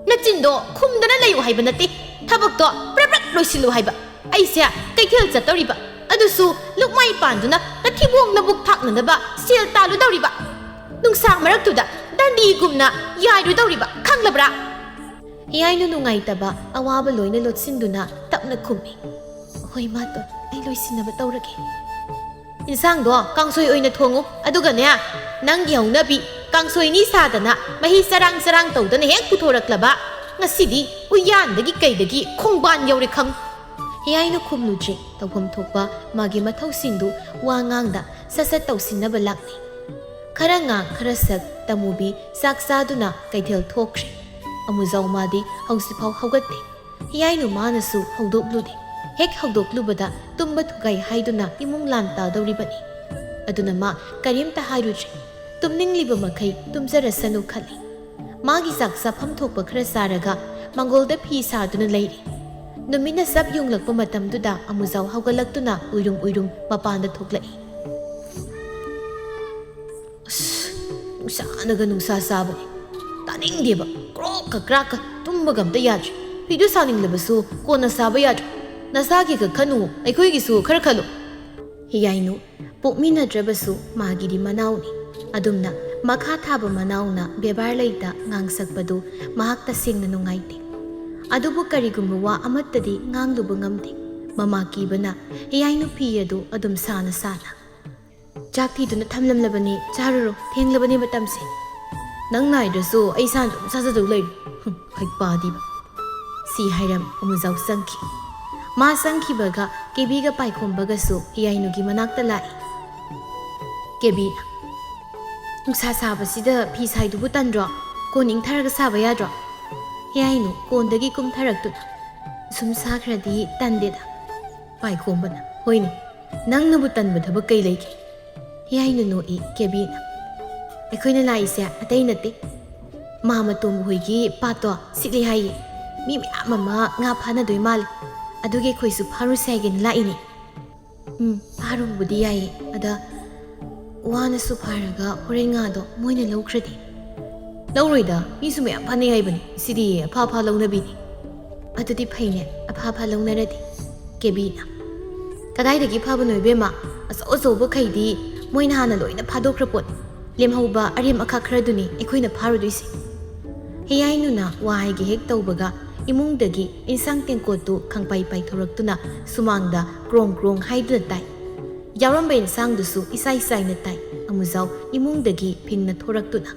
"ꯅꯆꯤꯟꯗꯣ ꯈꯨꯝꯗꯅ ꯂꯩꯌꯨ ꯍꯥꯏꯕ ꯅꯠꯇꯦ, ꯊꯕꯛꯇꯣ ꯄ꯭ꯔꯞ ꯄ꯭ꯔꯞ ꯂꯣꯏꯁꯤꯜꯂꯨ ꯍꯥꯏꯕ꯫ ꯑꯩꯁꯦ ꯀꯩꯊꯦꯜ ꯆꯠꯇꯧꯔꯤꯕ, ꯑꯗꯨꯁꯨ ꯂꯨꯛꯃꯥꯏ ꯄꯥꯟꯗꯨꯅ ꯅꯊꯤꯕꯣꯡ ꯅꯕꯨꯛ ꯊꯥꯛꯅꯅꯕ ꯁꯦꯜ ꯇꯥꯜꯂꯨꯗꯧꯔꯤꯕ, ꯅꯨꯡꯁꯥ ꯃꯔꯛꯇꯨꯗ ꯗꯟꯗꯤꯒꯨꯝꯅ ꯌꯥꯏꯔꯨꯗꯧꯔꯤꯕ, ꯈꯪꯂꯕ꯭ꯔꯥ?" ꯌꯥꯏꯅꯨ ꯅꯨꯡꯉꯥꯏꯇꯕ ꯑꯋꯥꯕ ꯂꯣꯏꯅ ꯂꯣꯠꯁꯤꯟꯗꯨꯅ ꯇꯞꯅ ꯈꯨꯝꯃꯤ꯫ "ꯍꯣꯏ ꯃꯥꯇꯣꯟ, ꯑꯩ ꯂꯣꯏꯁꯤꯟꯅꯕ ꯇꯧꯔꯒꯦ꯫" "ꯏꯟꯁꯥꯡꯗꯣ ꯀꯥꯡꯁꯣꯏ ꯑꯣꯏꯅ ꯊꯣꯡꯉꯨ, ꯑꯗꯨꯒꯅꯦ, ꯅꯪꯒꯤ ꯍꯧꯅꯕꯤ ꯀꯥꯡꯁꯣꯏꯅꯤ ꯁꯥꯗꯅ ꯃꯍꯤ ꯆꯔꯥꯡ ꯆꯔꯥꯡ ꯇꯧꯗꯅ ꯍꯦꯛ ꯄꯨꯊꯣꯔꯛꯂꯕ, ꯉꯁꯤꯗꯤ ꯎꯌꯥꯟꯗꯒꯤ ꯀꯩꯗꯒꯤ ꯈꯣꯡꯕꯥꯟ ꯌꯧꯔꯦ ꯈꯪ꯫" ꯌꯥꯏꯅꯨ ꯈꯨꯝꯂꯨꯗ꯭ꯔꯦ꯫ ꯇꯧꯐꯝ ꯊꯣꯛꯄ ꯃꯥꯒꯤ ꯃꯊꯧꯁꯤꯡꯗꯨ ꯋꯥ ꯉꯥꯡꯗ ꯁꯠ ꯁꯠ ꯇꯧꯁꯤꯟꯅꯕ ꯂꯥꯛꯅꯩ꯫ ꯈꯔ ꯉꯥꯡ ꯈꯔ ꯁꯛ ꯇꯃꯨꯕꯤ ꯆꯥꯛ ꯆꯥꯗꯨꯅ ꯀꯩꯊꯦꯜ ꯊꯣꯛꯈ꯭ꯔꯦ꯫ ꯑꯃꯨꯖꯥꯎ ꯃꯥꯗꯤ ꯍꯧꯖꯤꯛꯐꯥꯎ ꯍꯧꯒꯠꯇꯦ꯫ ꯌꯥꯏꯅꯨ ꯃꯥꯅꯁꯨ ꯍꯧꯗꯣꯛꯂꯨꯗꯦ꯫ ꯍꯦꯛ ꯍꯧꯗꯣꯛꯂꯨꯕꯗ ꯇꯨꯝꯕ ꯊꯨꯒꯥꯏ ꯍꯥꯏꯗꯨꯅ ꯏꯃꯨꯡ ꯂꯥꯟ ꯇꯥꯗꯧꯔꯤꯕꯅꯤ꯫ ꯑꯗꯨꯅ ꯃꯥ ꯀꯔꯤꯝꯇ ꯍꯥꯏꯔꯨꯗ꯭ꯔꯦ꯫ ꯇꯨꯝꯅꯤꯡꯂꯤꯕ ꯃꯈꯩ ꯇꯨꯝꯖꯔꯁꯅꯨ ꯈꯜꯂꯤ꯫ ꯃꯥꯒꯤ ꯆꯥꯛ ꯆꯥꯐꯝ ꯊꯣꯛꯄ ꯈꯔ ꯆꯥꯔꯒ ꯃꯥꯡꯒꯣꯜꯗ ꯐꯤ ꯁꯥꯗꯨꯅ ꯂꯩꯔꯤ꯫ ꯅꯨꯃꯤꯠꯅ ꯆꯞ ꯌꯨꯡꯂꯛꯄ ꯃꯇꯝꯗꯨꯗ ꯑꯃꯨꯖꯥꯎ ꯍꯧꯒꯠꯂꯛꯇꯨꯅ ꯎꯏꯔꯨꯝ ꯎꯏꯔꯨꯝ ꯃꯄꯥꯟꯗ ꯊꯣꯛꯂꯛꯏ꯫ "ꯑꯁ, ꯅꯨꯡꯁꯥꯅꯒ ꯅꯨꯡꯁꯥ ꯁꯥꯕꯅꯦ꯫ ꯇꯥꯅꯤꯡꯗꯦꯕ꯫ ꯀ꯭ꯔꯣꯛꯀ ꯀ꯭ꯔꯥꯛꯀ ꯇꯨꯝꯕꯒ ꯑꯝꯇ ꯌꯥꯗ꯭ꯔꯦ꯫ ꯐꯤꯗꯨ ꯁꯥꯅꯤꯡꯂꯕꯁꯨ ꯀꯣꯟꯅ ꯁꯥꯕ ꯌꯥꯗ꯭ꯔꯣ? ꯅꯁꯥꯒꯤ ꯈꯛ ꯈꯟꯅꯨ, ꯑꯩꯈꯣꯏꯒꯤꯁꯨ ꯈꯔ ꯈꯜꯂꯨ꯫" ꯌꯥꯏꯅꯨ ꯄꯣꯛꯃꯤꯟꯅꯗ꯭ꯔꯕꯁꯨ ꯃꯥꯒꯤꯗꯤ ꯃꯅꯥꯎꯅꯤ꯫ ꯑꯗꯨꯝꯅ ꯃꯈꯥ ꯊꯥꯕ ꯃꯅꯥꯎꯅ ꯕꯦꯕꯥꯔ ꯂꯩꯇ ꯉꯥꯡꯁꯛꯄꯗꯨ ꯃꯍꯥꯛ ꯇꯁꯦꯡꯅ ꯅꯨꯡꯉꯥꯏꯇꯦ꯫ ꯑꯗꯨꯕꯨ ꯀꯔꯤꯒꯨꯝꯕ ꯋꯥ ꯑꯃꯠꯇꯗꯤ ꯉꯥꯡꯂꯨꯕ ꯉꯝꯗꯦ꯫ ꯃꯃꯥ ꯀꯤꯕꯅ ꯌꯥꯏꯅꯨ ꯐꯤ ꯑꯗꯨ ꯑꯗꯨꯝ ꯁꯥꯅ ꯁꯥꯅ, "ꯆꯥꯛ ꯊꯤꯗꯨꯅ ꯊꯝꯂꯝꯂꯕꯅꯤ, ꯆꯥꯔꯨꯔꯣ, ꯊꯦꯡꯂꯕꯅꯤ ꯃꯇꯝꯁꯦ꯫ ꯅꯪ ꯅꯥꯏꯗ꯭ꯔꯁꯨ ꯑꯩ ꯏꯁꯥꯅ ꯑꯗꯨꯝ ꯆꯥꯖꯗꯧ ꯂꯩꯔꯦ꯫ ꯍꯨꯝ, ꯍꯩꯄꯥꯗꯤꯕ꯫" ꯁꯤ ꯍꯥꯏꯔꯝ ꯑꯃꯨꯖꯥꯎ ꯆꯪꯈꯤ꯫ ꯃꯥ ꯆꯪꯈꯤꯕꯒ ꯀꯦꯕꯤꯒ ꯄꯥꯏꯈꯣꯝꯕꯒꯁꯨ ꯌꯥꯏꯅꯨꯒꯤ ꯃꯅꯥꯛꯇ ꯂꯥꯛꯏ꯫ ꯀꯦꯕꯤꯅ, "ꯅꯨꯡꯁꯥ ꯁꯥꯕꯁꯤꯗ ꯐꯤ ꯁꯥꯏꯗꯨꯕꯨ ꯇꯟꯗ꯭ꯔꯣ? ꯀꯣꯟ ꯏꯪꯊꯔꯒ ꯁꯥꯕ ꯌꯥꯗ꯭ꯔꯣ?" ꯍꯤꯌꯥꯏꯅꯨ ꯀꯣꯟꯗꯒꯤ ꯀꯨꯝꯊꯔꯛꯇꯨꯅ, "ꯁꯨꯝ ꯁꯥꯈ꯭ꯔꯗꯤ ꯇꯟꯗꯦꯗ꯫" ꯄꯥꯏꯈꯣꯝꯕꯅ, "ꯍꯣꯏꯅꯦ, ꯅꯪꯅꯕꯨ ꯇꯟꯕ ꯊꯕꯛ ꯀꯩ ꯂꯩꯒꯦ?" ꯍꯤꯌꯥꯏꯅꯨ ꯅꯣꯛꯏ ꯀꯦꯕꯤꯅ, "ꯑꯩꯈꯣꯏꯅ ꯂꯥꯛꯏꯁꯦ ꯑꯇꯩ ꯅꯠꯇꯦ, ꯃꯥꯃꯇꯣꯝꯕ ꯍꯣꯏꯒꯤ ꯄꯥꯠꯇꯣ ꯁꯤꯠꯂꯤ ꯍꯥꯏꯌꯦ꯫ ꯃꯤ ꯃꯌꯥꯝ ꯑꯃ ꯉꯥ ꯐꯥꯅꯗꯣꯏ ꯃꯥꯜꯂꯦ꯫ ꯑꯗꯨꯒꯤ ꯑꯩꯈꯣꯏꯁꯨ ꯐꯥꯔꯨꯁꯦ ꯍꯥꯏꯒꯦꯅ ꯂꯥꯛꯏꯅꯦ꯫" "ꯎꯝ, ꯐꯥꯔꯨꯕꯕꯨꯗꯤ ꯌꯥꯏꯌꯦ꯫ ꯑꯗ ꯋꯥꯅꯁꯨ ꯐꯥꯔꯒ ꯍꯣꯔꯦꯟ ꯉꯥꯗꯣ ꯃꯣꯏꯅ ꯂꯧꯈ꯭ꯔꯗꯤ?" "ꯂꯧꯔꯣꯏꯗ, ꯃꯤꯁꯨ ꯃꯌꯥꯝ ꯐꯥꯅꯩ ꯍꯥꯏꯕꯅꯤ꯫ ꯁꯤꯗꯤ ꯑꯐ ꯑꯐ ꯂꯧꯅꯕꯤꯅꯤ꯫" "ꯑꯗꯨꯗꯤ ꯐꯩꯅꯦ, ꯑꯐ ꯑꯐ ꯂꯧꯅꯔꯗꯤ꯫" ꯀꯦꯕꯤꯅ, "ꯀꯗꯥꯏꯗꯒꯤ ꯐꯥꯕꯅꯣ ꯏꯕꯦꯝꯃ? ꯑꯆꯧ ꯑꯆꯧꯕꯈꯩꯗꯤ ꯃꯣꯏꯅ ꯍꯥꯟꯅ ꯂꯣꯏꯅ ꯐꯥꯗꯣꯛꯈ꯭ꯔ ꯄꯣꯠꯅꯤ꯫ ꯂꯦꯝꯍꯧꯕ ꯑꯔꯦꯝ ꯑꯈꯥꯛ ꯈꯔꯗꯨꯅꯤ ꯑꯩꯈꯣꯏꯅ ꯐꯥꯔꯨꯗꯣꯏꯁꯦ꯫" ꯍꯤꯌꯥꯏꯅꯨꯅ ꯋꯥ ꯍꯥꯏꯒꯦ ꯍꯦꯛ ꯇꯧꯕꯒ, ꯏꯃꯨꯡꯗꯒꯤ ꯏꯟꯁꯥꯡ ꯇꯦꯡꯀꯣꯠꯇꯨ ꯈꯪꯄꯥꯏ ꯄꯥꯏꯊꯣꯔꯛꯇꯨꯅ ꯁꯨꯃꯥꯡꯗ ꯀ꯭ꯔꯣꯡ ꯀ꯭ꯔꯣꯡ ꯍꯥꯏꯗꯨꯅ ꯇꯥꯏ꯫ ꯌꯥꯎꯔꯝꯕ ꯏꯟꯁꯥꯡꯗꯨꯁꯨ ꯏꯁꯥꯏ ꯆꯥꯏꯅ ꯇꯥꯏ꯫ ꯑꯃꯨꯖꯥꯎ ꯏꯃꯨꯡꯗꯒꯤ ꯐꯤꯡꯅ ꯊꯣꯔꯛꯇꯨꯅ,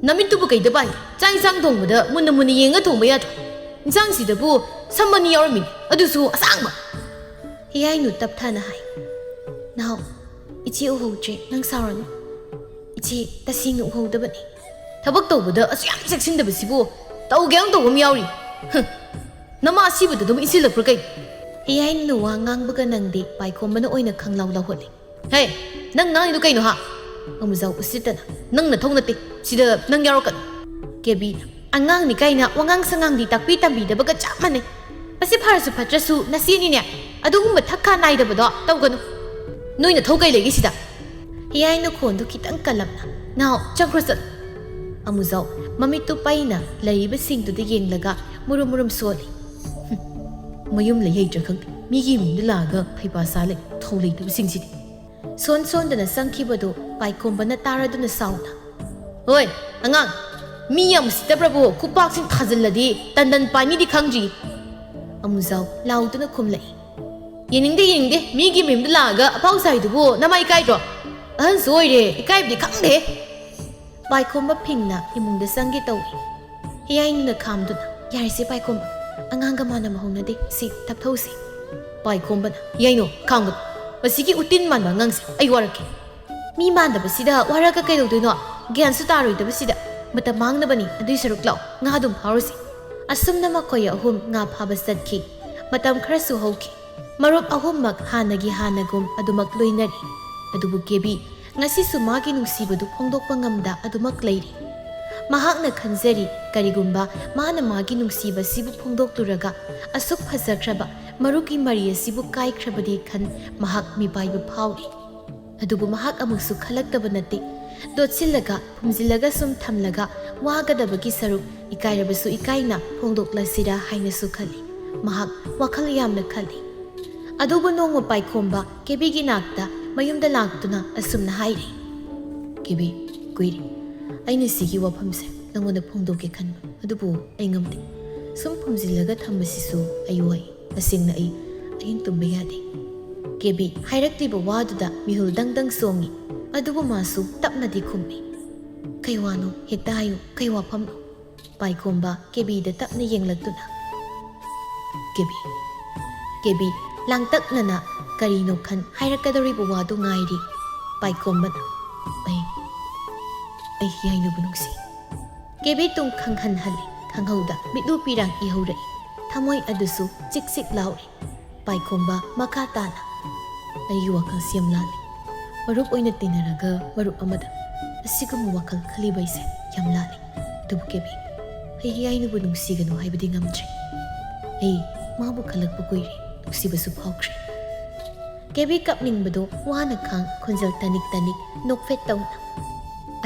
"ꯅꯃꯤꯠꯇꯨꯕꯨ ꯀꯩꯗ ꯄꯥꯟꯒꯦ? ꯆꯥꯛ ꯏꯟꯁꯥꯡ ꯊꯣꯡꯕꯗ ꯃꯨꯟꯅ ꯃꯨꯟꯅ ꯌꯦꯡꯉ ꯊꯣꯡꯕ ꯌꯥꯗ꯭ꯔꯣ? ꯏꯟꯁꯥꯡꯁꯤꯗꯕꯨ ꯁꯝ ꯑꯅꯤ ꯌꯥꯎꯔꯝꯃꯤꯅꯦ, ꯑꯗꯨꯁꯨ ꯑꯁꯥꯡꯕ!" ꯍꯤꯌꯥꯏꯅꯨ ꯇꯞꯊꯅ ꯍꯥꯏ, "ꯅꯥꯎ, ꯏꯆꯦ ꯎꯍꯧꯗ꯭ꯔꯦ, ꯅꯪ ꯁꯥꯎꯔꯅꯨ꯫ ꯏꯆꯦ ꯇꯁꯦꯡꯅ ꯎꯍꯧꯗꯕꯅꯤ꯫" "ꯊꯕꯛ ꯇꯧꯕꯗ ꯑꯁꯨꯛ ꯌꯥꯝ ꯆꯦꯛꯁꯤꯟꯗꯕꯁꯤꯕꯨ ꯇꯧꯒꯦ ꯌꯥꯎꯅ ꯇꯧꯕ ꯑꯃ ꯌꯥꯎꯔꯤ꯫ ꯍꯨꯝ, ꯅꯃꯥ ꯑꯁꯤꯕꯗ ꯑꯗꯨꯝ ꯏꯟꯁꯤꯜꯂꯛꯄ꯭ꯔꯥ ꯀꯩꯅꯣ?" ꯍꯤꯌꯥꯏꯅꯨꯅ ꯋꯥ ꯉꯥꯡꯕꯒ ꯅꯪꯗꯦ, ꯄꯥꯏꯈꯣꯝꯕꯅ ꯑꯣꯏꯅ ꯈꯪꯂꯥꯎ ꯂꯥꯎꯍꯠꯂꯤ꯫ "ꯍꯦ, ꯅꯪ ꯉꯥꯡꯉꯤꯗꯣ ꯀꯩꯅꯣ ꯍꯥ?" ꯑꯃꯨꯖꯥꯎ ꯎꯁꯤꯠꯇꯅ, "ꯅꯪ ꯅꯊꯧ ꯅꯠꯇꯦ, ꯁꯤꯗ ꯅꯪ ꯌꯥꯎꯔꯛꯀꯅꯨ꯫" ꯀꯦꯕꯤꯅ, "ꯑꯉꯥꯡꯅꯤ ꯀꯥꯏꯅ ꯋꯥꯉꯥꯡ ꯁꯉꯥꯡꯗꯤ ꯇꯥꯛꯄꯤ ꯇꯝꯕꯤꯗꯕꯒ ꯆꯞ ꯃꯥꯟꯅꯩ꯫ ꯃꯁꯤ ꯐꯔꯁꯨ ꯐꯠꯇ꯭ꯔꯁꯨ ꯅꯆꯦꯅꯤꯅꯦ, ꯑꯗꯨꯒꯨꯝꯕ ꯊꯛ ꯈꯥ ꯅꯥꯏꯗꯕꯗꯣ ꯇꯧꯒꯅꯨ꯫ ꯅꯣꯏ ꯅꯊꯧ ꯀꯩ ꯂꯩꯒꯦ ꯁꯤꯗ?" ꯍꯤꯌꯥꯏꯅ ꯈꯣꯟꯗꯨ ꯈꯤꯇꯪ ꯀꯜꯂꯞꯅ, "ꯅꯥꯎ, ꯆꯪꯈ꯭ꯔꯣ ꯆꯠꯂꯣ꯫" ꯑꯃꯨꯖꯥꯎ ꯃꯃꯤꯠꯇꯨ ꯄꯩꯅ ꯂꯩꯔꯤꯕꯁꯤꯡꯗꯨꯗ ꯌꯦꯡꯂꯒ ꯃꯨꯔꯨꯝ ꯃꯨꯔꯨꯝ ꯁꯣꯜꯂꯤ꯫ "ꯍꯨꯝ, ꯃꯌꯨꯝ ꯂꯩ ꯍꯩꯇ꯭ꯔꯥ ꯈꯪꯗꯦ, ꯃꯤꯒꯤ ꯏꯃꯨꯡꯗ ꯂꯥꯛꯑꯒ ꯐꯩꯄꯥ ꯁꯥ ꯂꯩ, ꯊꯧ ꯂꯩꯇꯕꯁꯤꯡꯁꯤꯗꯤ꯫" ꯁꯣꯟ ꯁꯣꯟꯗꯅ ꯆꯪꯈꯤꯕꯗꯨ ꯄꯥꯏꯈꯣꯝꯕꯅ ꯇꯥꯔꯗꯨꯅ ꯁꯥꯎꯅ, "ꯍꯣꯏ, ꯑꯉꯥꯡ, ꯃꯤ ꯌꯥꯝ ꯎꯁꯤꯠꯇꯕ꯭ꯔꯕꯨ ꯈꯨꯄꯥꯛꯁꯤꯡ ꯊꯥꯖꯤꯜꯂꯗꯤ ꯇꯟꯗꯟ ꯄꯥꯏꯅꯤꯗꯤ ꯈꯪꯗ꯭ꯔꯤ꯫" ꯑꯃꯨꯖꯥꯎ ꯂꯥꯎꯗꯨꯅ ꯈꯨꯝꯂꯛꯏ, "ꯌꯦꯡꯅꯤꯡꯗꯦ, ꯌꯦꯡꯅꯤꯡꯗꯦ, ꯃꯤꯒꯤ ꯃꯌꯨꯝꯗ ꯂꯥꯛꯑꯒ ꯑꯐꯥꯎ ꯁꯥꯏꯗꯨꯕꯨ ꯅꯃꯥ ꯏꯀꯥꯏꯗ꯭ꯔꯣ? ꯑꯍꯟꯁꯨ ꯑꯣꯏꯔꯦ, ꯏꯀꯥꯏꯕꯗꯤ ꯈꯪꯗꯦ꯫" ꯄꯥꯏꯈꯣꯝꯕ ꯐꯤꯡꯅ ꯏꯃꯨꯡꯗ ꯆꯪꯒꯦ ꯇꯧꯏ꯫ ꯍꯤꯌꯥꯏꯅꯨꯅ ꯈꯥꯝꯗꯨꯅ, "ꯌꯥꯔꯦꯁꯦ ꯄꯥꯏꯈꯣꯝꯕ, ꯑꯉꯥꯡꯒ ꯃꯥꯟꯅꯕ ꯍꯧꯅꯗꯦ, ꯁꯤ ꯇꯞꯊꯧꯁꯤ꯫" ꯄꯥꯏꯈꯣꯝꯕꯅ, "ꯌꯥꯏꯅꯣ, ꯈꯥꯝꯒꯅꯨ, ꯃꯁꯤꯒꯤ ꯎꯇꯤꯟ ꯃꯥꯟꯕ ꯑꯉꯥꯡꯁꯦ ꯑꯩ ꯋꯥꯔꯛꯀꯦ꯫" "ꯃꯤ ꯃꯥꯟꯗꯕꯁꯤꯗ ꯋꯥꯔꯒ ꯀꯩꯗꯧꯗꯣꯏꯅꯣ? ꯒ꯭ꯌꯥꯟꯁꯨ ꯇꯥꯔꯣꯏꯗꯕꯁꯤꯗ꯫ ꯃꯇꯝ ꯃꯥꯡꯅꯕꯅꯤ, ꯑꯗꯨꯏ ꯁꯔꯨꯛ ꯂꯥꯛꯑꯣ, ꯉꯥ ꯑꯗꯨꯝ ꯐꯥꯔꯨꯁꯤ꯫" ꯑꯁꯨꯝꯅ ꯃꯈꯣꯏ ꯑꯍꯨꯝ ꯉꯥ ꯐꯥꯕ ꯆꯠꯈꯤ꯫ ꯃꯇꯝ ꯈꯔꯁꯨ ꯍꯧꯈꯤ꯫ ꯃꯔꯨꯞ ꯑꯍꯨꯝꯃꯛ ꯍꯥꯟꯅꯒꯤ ꯍꯥꯟꯅꯒꯨꯝ ꯑꯗꯨꯃꯛ ꯂꯣꯏꯅꯔꯤ꯫ ꯑꯗꯨꯕꯨ ꯀꯦꯕꯤ ꯉꯁꯤꯁꯨ ꯃꯥꯒꯤ ꯅꯨꯡꯁꯤꯕꯗꯨ ꯐꯣꯡꯗꯣꯛꯄ ꯉꯝꯗ ꯑꯗꯨꯃꯛ ꯂꯩꯔꯤ꯫ ꯃꯍꯥꯛꯅ ꯈꯟꯖꯔꯤ, ꯀꯔꯤꯒꯨꯝꯕ ꯃꯥꯅ ꯃꯥꯒꯤ ꯅꯨꯡꯁꯤꯕꯁꯤꯕꯨ ꯐꯣꯡꯗꯣꯛꯂꯨꯔꯒ ꯑꯁꯨꯛ ꯐꯖꯈ꯭ꯔꯕ ꯃꯔꯨꯞꯀꯤ ꯃꯔꯤ ꯑꯁꯤꯕꯨ ꯀꯥꯏꯈ꯭ꯔꯕꯗꯤ ꯈꯟ ꯃꯍꯥꯛ ꯃꯤꯄꯥꯏꯕ ꯐꯥꯎꯔꯤ꯫ ꯑꯗꯨꯕꯨ ꯃꯍꯥꯛ ꯑꯃꯨꯛꯁꯨ ꯈꯜꯂꯛꯇꯕ ꯅꯠꯇꯦ꯫ ꯗꯣꯠꯁꯤꯜꯂꯒ, ꯐꯨꯝꯖꯤꯜꯂꯒ ꯁꯨꯝ ꯊꯝꯂꯒ ꯋꯥꯒꯗꯕꯒꯤ ꯁꯔꯨꯛ ꯏꯀꯥꯏꯔꯕꯁꯨ ꯏꯀꯥꯏꯅ ꯐꯣꯡꯗꯣꯛꯂꯁꯤꯔꯥ ꯍꯥꯏꯅꯁꯨ ꯈꯜꯂꯤ꯫ ꯃꯍꯥꯛ ꯋꯥꯈꯜ ꯌꯥꯝꯅ ꯈꯜꯂꯤ꯫ ꯑꯗꯨꯕꯨ ꯅꯣꯡꯃ ꯄꯥꯏꯈꯣꯝꯕ ꯀꯦꯕꯤꯒꯤ ꯅꯥꯛꯇ ꯃꯌꯨꯝꯗ ꯂꯥꯛꯇꯨꯅ ꯑꯁꯨꯝꯅ ꯍꯥꯏꯔꯤ, "ꯀꯦꯕꯤ, ꯀꯨꯏꯔꯦ ꯑꯩꯅ ꯁꯤꯒꯤ ꯋꯥꯐꯝꯁꯦ ꯅꯉꯣꯟꯗ ꯐꯣꯡꯗꯣꯛꯀꯦ ꯈꯟꯕ, ꯑꯗꯨꯕꯨ ꯑꯩ ꯉꯝꯗꯦ꯫ ꯁꯨꯝ ꯐꯨꯝꯖꯤꯜꯂꯒ ꯊꯝꯕꯁꯤꯁꯨ ꯑꯩ ꯋꯥꯏ꯫ ꯇꯁꯦꯡꯅ ꯑꯩ ꯑꯍꯤꯡ ꯇꯨꯝꯕ ꯌꯥꯗꯦ꯫" ꯀꯦꯕꯤ ꯍꯥꯏꯔꯛꯂꯤꯕ ꯋꯥꯗꯨꯗ ꯃꯤꯍꯨꯜ ꯗꯪ ꯗꯪ ꯆꯣꯡꯉꯤ꯫ ꯑꯗꯨꯕꯨ ꯃꯥꯁꯨ ꯇꯞꯅꯗꯤ ꯈꯨꯝꯃꯤ꯫ "ꯀꯩ ꯋꯥꯅꯣ? ꯍꯦꯛꯇ ꯍꯥꯏꯌꯨ, ꯀꯩ ꯋꯥꯐꯝꯅꯣ?" ꯄꯥꯏꯈꯣꯝꯕ ꯀꯦꯕꯤꯗ ꯇꯞꯅ ꯌꯦꯡꯂꯛꯇꯨꯅ, "ꯀꯦꯕꯤ꯫" ꯀꯦꯕꯤ ꯂꯥꯡꯇꯛꯅꯅ ꯀꯔꯤꯅꯣ ꯈꯟ ꯍꯥꯏꯔꯛꯀꯗꯧꯔꯤꯕ ꯋꯥꯗꯨ ꯉꯥꯏꯔꯤ꯫ ꯄꯥꯏꯈꯣꯝꯕꯅ, "ꯑꯩ, ꯑꯩ ꯌꯥꯏꯅꯨꯕꯨ ꯅꯨꯡꯁꯤ꯫" ꯀꯦꯕꯤ ꯇꯨꯡ ꯈꯪꯍꯟꯍꯜꯂꯤ꯫ ꯈꯪꯍꯧꯗ ꯃꯤꯠꯂꯨ ꯄꯤꯔꯥꯡ ꯏꯍꯧꯔꯛꯏ꯫ ꯊꯃꯣꯏ ꯑꯗꯨꯁꯨ ꯆꯤꯛ ꯆꯤꯛ ꯂꯥꯎꯔꯤ꯫ ꯄꯥꯏꯈꯣꯝꯕ ꯃꯈꯥ ꯇꯥꯅ, "ꯑꯩꯒꯤ ꯋꯥꯈꯜꯁꯤ ꯌꯥꯝ ꯂꯥꯜꯂꯤ꯫ ꯃꯔꯨꯞ ꯑꯣꯏꯅ ꯇꯤꯟꯅꯔꯒ ꯃꯔꯨꯞ ꯑꯃꯗ ꯑꯁꯤꯒꯨꯝꯕ ꯋꯥꯈꯜ ꯈꯜꯂꯤꯕ ꯑꯩꯁꯦ ꯌꯥꯝ ꯂꯥꯜꯂꯤ꯫ ꯑꯗꯨꯕꯨ ꯀꯦꯕꯤ, ꯑꯩ ꯌꯥꯏꯅꯨꯕꯨ ꯅꯨꯡꯁꯤꯒꯅꯨ ꯍꯥꯏꯕꯗꯤ ꯉꯝꯗ꯭ꯔꯦ꯫ ꯑꯩ ꯃꯥꯕꯨ ꯈꯜꯂꯛꯄ ꯀꯨꯏꯔꯦ, ꯅꯨꯡꯁꯤꯕꯁꯨ ꯐꯥꯎꯈ꯭ꯔꯦ꯫" ꯀꯦꯕꯤ ꯀꯞꯅꯤꯡꯕꯗꯣ ꯋꯥꯅ ꯈꯥꯡ, ꯈꯣꯟꯖꯦꯜ ꯇꯅꯤꯛ ꯇꯅꯤꯛ, ꯅꯣꯛꯐꯦꯠ ꯇꯧꯅ,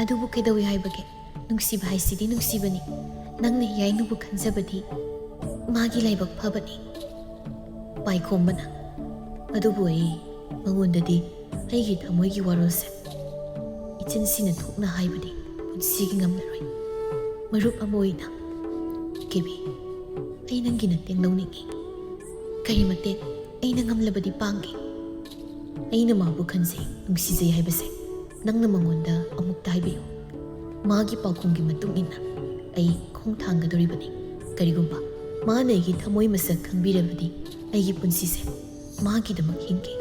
"ꯑꯗꯨꯕꯨ ꯀꯩꯗꯧꯏ ꯍꯥꯏꯕꯒꯦ? ꯅꯨꯡꯁꯤꯕ ꯍꯥꯏꯁꯤꯗꯤ ꯅꯨꯡꯁꯤꯕꯅꯤ꯫ ꯅꯪꯅ ꯌꯥꯏꯅꯨꯕꯨ ꯈꯟꯖꯕꯗꯤ ꯃꯥꯒꯤ ꯂꯥꯏꯕꯛ ꯐꯕꯅꯤ꯫" ꯄꯥꯏꯈꯣꯝꯕꯅ, "ꯑꯗꯨꯕꯨ ꯑꯩ ꯃꯉꯣꯟꯗꯗꯤ ꯑꯩꯒꯤ ꯊꯃꯣꯏꯒꯤ ꯋꯥꯔꯣꯜꯁꯦ ꯏꯆꯤꯟꯁꯤꯅ ꯊꯣꯛꯅ ꯍꯥꯏꯕꯗꯤ ꯄꯨꯟꯁꯤꯒꯤ ꯉꯝꯂꯔꯣꯏ꯫ ꯃꯔꯨꯞ ꯑꯃ ꯑꯣꯏꯅ, ꯀꯦꯕꯤ, ꯑꯩ ꯅꯪꯒꯤ ꯃꯇꯦꯡ ꯂꯧꯅꯤꯡꯏ꯫" "ꯀꯔꯤ ꯃꯇꯦꯡ? ꯑꯩꯅ ꯉꯝꯂꯕꯗꯤ ꯄꯥꯡꯒꯦ꯫" "ꯑꯩꯅ ꯃꯥꯕꯨ ꯈꯟꯖꯩ, ꯅꯨꯡꯁꯤꯖꯩ ꯍꯥꯏꯕꯁꯦ ꯅꯪꯅ ꯃꯉꯣꯟꯗ ꯑꯃꯨꯛꯇ ꯍꯥꯏꯕꯤꯌꯨ꯫ ꯃꯥꯒꯤ ꯄꯥꯎꯈꯨꯝꯒꯤ ꯃꯇꯨꯡ ꯏꯟꯅ ꯑꯩ ꯈꯣꯡ ꯊꯥꯡꯒꯗꯧꯔꯤꯕꯅꯤ꯫ ꯀꯔꯤꯒꯨꯝꯕ ꯃꯥꯅ ꯑꯩꯒꯤ ꯊꯃꯣꯏ ꯃꯁꯛ ꯈꯪꯕꯤꯔꯕꯗꯤ ꯑꯩꯒꯤ ꯄꯨꯟꯁꯤꯁꯦ ꯃꯥꯒꯤꯗꯃꯛ ꯍꯤꯡꯒꯦ,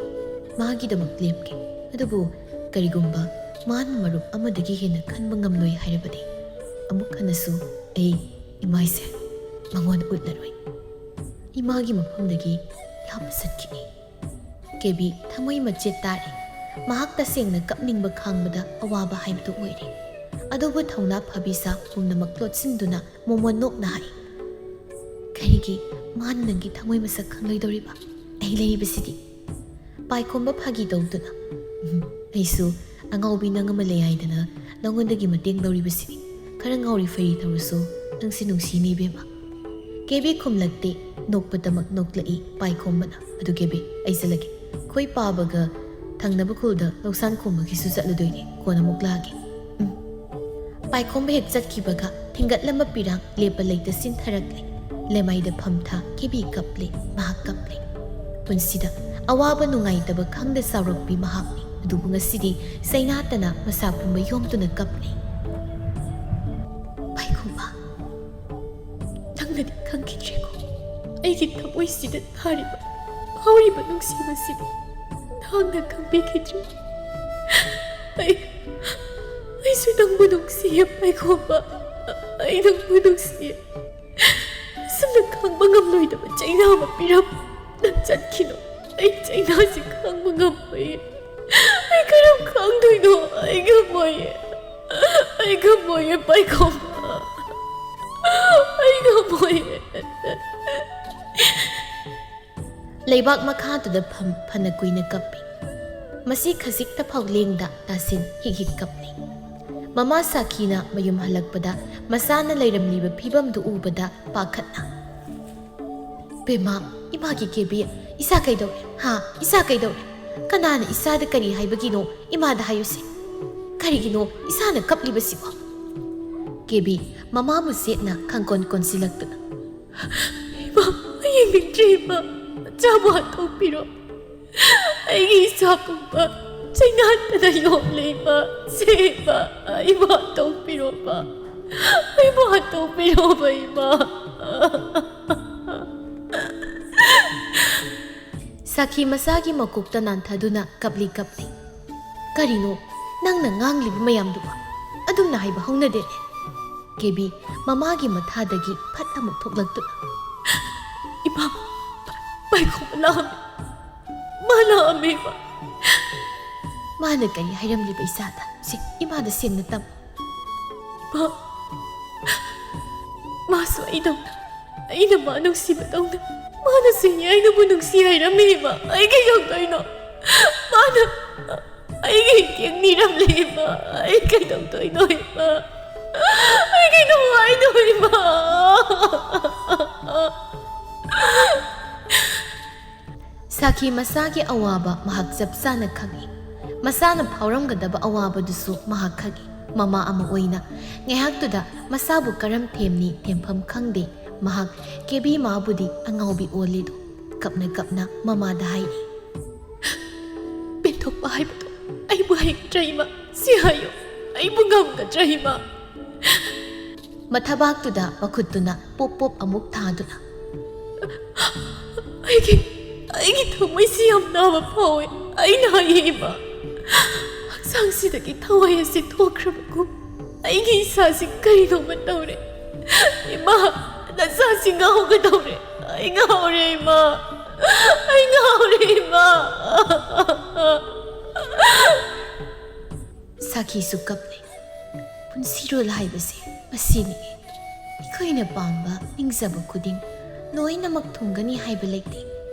ꯃꯥꯒꯤꯗꯃꯛ ꯂꯦꯞꯀꯦ꯫ ꯑꯗꯨꯕꯨ ꯀꯔꯤꯒꯨꯝꯕ ꯃꯥꯅ ꯃꯔꯨꯞ ꯑꯃꯗꯒꯤ ꯍꯦꯟꯅ ꯈꯟꯕ ꯉꯝꯂꯣꯏ ꯍꯥꯏꯔꯕꯗꯤ, ꯑꯃꯨꯛ ꯍꯟꯅꯁꯨ ꯑꯩ ꯏꯃꯥꯏꯁꯦ ꯃꯉꯣꯟꯗ ꯎꯠꯂꯔꯣꯏ꯫ ꯏꯃꯥꯒꯤ ꯃꯐꯝꯗꯒꯤ ꯂꯥꯞꯅ ꯆꯠꯈꯤꯅꯤ꯫ ꯀꯦꯕꯤ ꯊꯃꯣꯏ ꯃꯆꯦꯠ ꯇꯥꯔꯦ꯫ ꯃꯍꯥꯛ ꯇꯁꯦꯡꯅ ꯀꯞꯅꯤꯡꯕ ꯈꯥꯡꯕꯗ ꯑꯋꯥꯕ ꯍꯥꯏꯕꯗꯨ ꯑꯣꯏꯔꯦ꯫ ꯑꯗꯨꯕꯨ ꯊꯧꯅꯥ ꯐꯕꯤ ꯁꯥ ꯄꯨꯝꯅꯃꯛ ꯂꯣꯠꯁꯤꯟꯗꯨꯅ ꯃꯣꯃꯣꯟ ꯅꯣꯛꯅ ꯍꯥꯏ, "ꯀꯔꯤꯒꯤ ꯃꯥꯅ ꯅꯪꯒꯤ ꯊꯃꯣꯏ ꯃꯁꯛ ꯈꯪꯂꯣꯏꯗꯧꯔꯤꯕ? ꯑꯩ ꯂꯩꯔꯤꯕꯁꯤꯗꯤ꯫" ꯄꯥꯏꯈꯣꯝꯕ ꯐꯥꯒꯤ ꯇꯧꯗꯨꯅ, "ꯎꯝ, ꯑꯩꯁꯨ ꯑꯉꯥꯎꯕꯤ ꯅꯪ ꯑꯃ ꯂꯩ ꯍꯥꯏꯗꯅ ꯅꯪꯉꯣꯟꯗꯒꯤ ꯃꯇꯦꯡ ꯂꯧꯔꯤꯕꯁꯤꯅꯤ꯫ ꯈꯔ ꯉꯥꯎꯔꯤ ꯐꯩꯔꯤ ꯇꯧꯔꯁꯨ ꯅꯪꯁꯤ ꯅꯨꯡꯁꯤꯅꯦ ꯏꯕꯦꯝꯃ꯫" ꯀꯦꯕꯤ ꯈꯨꯝꯂꯛꯇꯦ꯫ ꯅꯣꯛꯄꯗꯃꯛ ꯅꯣꯛꯂꯛꯏ ꯄꯥꯏꯈꯣꯝꯕꯅ꯫ "ꯑꯗꯨ ꯀꯦꯕꯤ, ꯑꯩ ꯆꯠꯂꯒꯦ꯫ ꯈꯣꯏ ꯄꯥꯕꯒ ꯊꯪꯅꯕ ꯈꯨꯜꯗ ꯂꯧꯁꯥꯟ ꯈꯣꯝꯕꯒꯤꯁꯨ ꯆꯠꯂꯨꯗꯣꯏꯅꯦ꯫ ꯀꯣꯟꯅ ꯑꯃꯨꯛ ꯂꯥꯛꯑꯒꯦ꯫" "ꯎꯝ꯫" ꯄꯥꯏꯈꯣꯝꯕ ꯍꯦꯛ ꯆꯠꯈꯤꯕꯒ ꯊꯤꯡꯒꯠꯂꯝꯕ ꯄꯤꯔꯥꯡ ꯂꯦꯞꯄ ꯂꯩꯇ ꯆꯤꯟꯊꯔꯛꯂꯦ꯫ ꯂꯦꯃꯥꯏꯗ ꯐꯝꯊ ꯀꯦꯕꯤ ꯀꯞꯂꯦ, ꯃꯍꯥꯛ ꯀꯞꯂꯦ꯫ ꯄꯨꯟꯁꯤꯗ ꯑꯋꯥꯕ ꯅꯨꯡꯉꯥꯏꯇꯕ ꯈꯪꯗ ꯆꯥꯎꯔꯛꯄꯤ ꯃꯍꯥꯛꯅꯤ꯫ ꯑꯗꯨꯕꯨ ꯉꯁꯤꯗꯤ ꯆꯩꯅꯥꯇꯅ ꯃꯁꯥ ꯄꯨꯝꯕ ꯌꯣꯝꯗꯨꯅ ꯀꯞꯂꯦ꯫ "ꯄꯥꯏꯈꯣꯝꯕ, ꯅꯪꯅꯗꯤ ꯈꯪꯈꯤꯗ꯭ꯔꯦꯀꯣ, ꯑꯩꯒꯤ ꯊꯃꯣꯏꯁꯤꯗ ꯊꯥꯔꯤꯕ, ꯐꯥꯎꯔꯤꯕ ꯅꯨꯡꯁꯤꯕꯁꯤꯕꯨ ꯅꯍꯥꯛꯅ ꯈꯪꯕꯤꯈꯤꯗ꯭ꯔꯦ꯫ ꯑꯩ, ꯑꯩꯁꯨ ꯅꯪꯕꯨ ꯅꯨꯡꯁꯤꯌꯦ ꯄꯥꯏꯈꯣꯝꯕ, ꯑꯩ ꯅꯪꯕꯨ ꯅꯨꯡꯁꯤꯌꯦ꯫ ꯑꯁꯨꯝꯅ ꯈꯥꯡꯕ ꯉꯝꯂꯣꯏꯗꯕ ꯆꯩꯅꯥ ꯑꯃ ꯄꯤꯔꯝ꯫ ꯅꯪ ꯆꯠꯈꯤꯅꯨ, ꯑꯩ ꯆꯩꯅꯥꯁꯤ ꯈꯥꯡꯕ ꯉꯝꯃꯣꯏꯌꯦ꯫ ꯑꯩ ꯀꯔꯝ ꯈꯥꯡꯗꯣꯏꯅꯣ? ꯑꯩ ꯉꯝꯃꯣꯏꯌꯦ, ꯑꯩ ꯉꯝꯃꯣꯏꯌꯦ ꯄꯥꯏꯈꯣꯝꯕ, ꯑꯩ ꯉꯝꯃꯣꯏꯌꯦ꯫" ꯂꯩꯕꯥꯛ ꯃꯈꯥꯗꯨꯗ ꯐꯝ ꯐꯅ ꯀꯨꯏꯅ ꯀꯞꯄꯤ꯫ ꯃꯁꯤ ꯈꯖꯤꯛꯇ ꯐꯥꯎ ꯂꯦꯡꯗ ꯇꯥꯁꯤꯟ ꯍꯤꯛ ꯍꯤꯛ ꯀꯞꯂꯤ꯫ ꯃꯃꯥ ꯁꯥꯈꯤꯅ ꯃꯌꯨꯝ ꯍꯜꯂꯛꯄꯗ ꯃꯆꯥꯅ ꯂꯩꯔꯝꯂꯤꯕ ꯐꯤꯕꯝꯗꯨ ꯎꯕꯗ ꯄꯥꯈꯠꯅ, "ꯕꯦꯝꯃ, ꯏꯃꯥꯒꯤ ꯀꯦꯕꯤ, ꯏꯆꯥ ꯀꯩꯗꯧꯔꯦ? ꯍꯥ? ꯏꯆꯥ ꯀꯩꯗꯧꯔꯦ? ꯀꯅꯥꯅ ꯏꯆꯥꯗ ꯀꯔꯤ ꯍꯥꯏꯕꯒꯤꯅꯣ ꯏꯃꯥꯗ ꯍꯥꯏꯌꯨꯁꯦ꯫ ꯀꯔꯤꯒꯤꯅꯣ ꯏꯆꯥꯅ ꯀꯞꯂꯤꯕꯁꯤꯕꯣ?" ꯀꯦꯕꯤ ꯃꯃꯥꯕꯨ ꯆꯦꯠꯅ ꯈꯪꯀꯣꯟ ꯀꯣꯟꯁꯤꯜꯂꯛꯇꯨꯅ, "ꯏꯃꯥ, ꯑꯩ ꯌꯦꯡꯅꯤꯡꯗ꯭ꯔꯦ ꯏꯃꯥ꯫ ꯅꯆꯥꯕꯨ ꯍꯥꯠꯇꯣꯛꯄꯤꯔꯣ꯫ ꯑꯩꯒꯤ ꯏꯆꯥ ꯄꯨꯝꯕ ꯆꯩꯅꯥꯇꯅ ꯌꯣꯛꯂꯦ ꯏꯃꯥ꯫ ꯁꯦ ꯏꯃꯥ, ꯏꯃꯥ ꯍꯥꯠꯇꯣꯛꯄꯤꯔꯣ ꯏꯃꯥ꯫ ꯏꯃꯥ ꯍꯥꯠꯇꯣꯛꯄꯤꯔꯣꯕ ꯏꯃꯥ꯫" ꯁꯥꯈꯤ ꯃꯆꯥꯒꯤ ꯃꯀꯣꯛꯇ ꯅꯥꯟꯊꯗꯨꯅ ꯀꯞꯂꯤ ꯀꯞꯂꯤ꯫ "ꯀꯔꯤꯅꯣ ꯅꯪꯅ ꯉꯥꯡꯂꯤꯕ ꯃꯌꯥꯝꯗꯨꯕꯣ? ꯑꯗꯨꯝꯅ ꯍꯥꯏꯕ ꯍꯧꯅꯗꯦꯅꯦ꯫" ꯀꯦꯕꯤ ꯃꯃꯥꯒꯤ ꯃꯊꯥꯗꯒꯤ ꯐꯠ ꯑꯃꯨꯛ ꯊꯣꯛꯂꯛꯇꯨꯅ, "ꯏꯃꯥ, ꯄꯥꯏꯈꯣꯝꯕ ꯂꯥꯛꯑꯝꯃꯤ꯫ ꯃꯥ ꯂꯥꯛꯑꯝꯃꯤ, ꯏꯃꯥ꯫" "ꯃꯥꯅ ꯀꯔꯤ ꯍꯥꯏꯔꯝꯂꯤꯕ ꯏꯆꯥꯗ? ꯁꯦ, ꯏꯃꯥꯗ ꯁꯦꯡꯅ ꯇꯝꯃꯨ꯫" "ꯏꯃꯥ, ꯃꯥꯁꯨ ꯑꯩꯗꯧꯅ, ꯑꯩꯅ ꯃꯥ ꯅꯨꯡꯁꯤꯕꯗꯧꯅ ꯃꯥꯅꯁꯨ ꯌꯥꯏꯅꯕꯨ ꯅꯨꯡꯁꯤ ꯍꯥꯏꯔꯝꯃꯤ, ꯏꯃꯥ꯫ ꯑꯩ ꯀꯩꯗꯧꯗꯣꯏꯅꯣ? ꯃꯥꯅ ꯑꯩꯒꯤ ꯏꯇꯦꯡ ꯅꯤꯔꯝꯂꯦ, ꯏꯃꯥ꯫ ꯑꯩ ꯀꯩꯗꯧꯗꯣꯏꯅꯣ, ꯏꯃꯥ? ꯑꯩ ꯀꯩꯗꯧ ꯍꯥꯏꯅꯣ, ꯏꯃꯥ?" ꯁꯥꯈꯤ ꯃꯁꯥꯒꯤ ꯑꯋꯥꯕ ꯃꯍꯥꯛ ꯆꯞ ꯆꯥꯅ ꯈꯪꯏ꯫ ꯃꯁꯥꯅ ꯐꯥꯎꯔꯝꯒꯗꯕ ꯑꯋꯥꯕꯗꯨꯁꯨ ꯃꯍꯥꯛ ꯈꯪꯏ꯫ ꯃꯃꯥ ꯑꯃ ꯑꯣꯏꯅ ꯉꯥꯏꯍꯥꯛꯇꯨꯗ ꯃꯁꯥꯕꯨ ꯀꯔꯝ ꯊꯦꯝꯅꯤ ꯊꯦꯝꯐꯝ ꯈꯪꯗꯦ꯫ ꯃꯍꯥꯛ ꯀꯦꯕꯤ ꯃꯥꯕꯨꯗꯤ ꯑꯉꯥꯎꯕꯤ ꯑꯣꯜꯂꯤꯗꯣ꯫ ꯀꯞꯅ ꯀꯞꯅ ꯃꯃꯥꯗ ꯍꯥꯏꯔꯤ, "ꯄꯦꯟꯊꯣꯛꯄ ꯍꯥꯏꯕꯗꯣ ꯑꯩꯕꯨ ꯍꯩꯒꯗ꯭ꯔꯥ, ꯏꯃꯥ? ꯁꯤ ꯍꯥꯏꯌꯨ, ꯑꯩꯕꯨ ꯉꯝꯒꯗ꯭ꯔꯥ, ꯏꯃꯥ?" ꯃꯊꯕꯥꯛꯇꯨꯗ ꯃꯈꯨꯠꯇꯨꯅ ꯄꯣꯞ ꯄꯣꯞ ꯑꯃꯨꯛ ꯊꯥꯗꯨꯅ, "ꯑꯩꯒꯤ, ꯑꯩꯒꯤ ꯊꯃꯣꯏꯁꯤ ꯌꯥꯝ ꯅꯥꯕ ꯐꯥꯎꯋꯦ꯫ ꯑꯩ ꯅꯥꯏꯌꯦ, ꯏꯃꯥ꯫ ꯍꯛꯆꯥꯡꯁꯤꯗꯒꯤ ꯊꯋꯥꯏ ꯑꯁꯤ ꯊꯣꯛꯈ꯭ꯔꯕꯒꯨꯝ ꯑꯩꯒꯤ ꯏꯁꯥꯁꯤ ꯀꯔꯤꯅꯣꯃ ꯇꯧꯔꯦ꯫ ꯏꯃꯥ, ꯅꯆꯥꯁꯤ ꯉꯥꯎꯒꯗꯧꯔꯦ꯫ ꯑꯩ ꯉꯥꯎꯔꯦ, ꯏꯃꯥ꯫ ꯑꯩ ꯉꯥꯎꯔꯦ, ꯏꯃꯥ꯫" ꯁꯥꯈꯤꯁꯨ ꯀꯞꯂꯦ꯫ ꯄꯨꯟꯁꯤꯔꯣꯜ ꯍꯥꯏꯕꯁꯦ ꯃꯁꯤꯅꯤ꯫ ꯑꯩꯈꯣꯏꯅ ꯄꯥꯝꯕ, ꯅꯤꯡꯖꯕ ꯈꯨꯗꯤꯡ ꯂꯣꯏꯅꯃꯛ ꯊꯨꯡꯒꯅꯤ ꯍꯥꯏꯕ ꯂꯩꯇꯦ꯫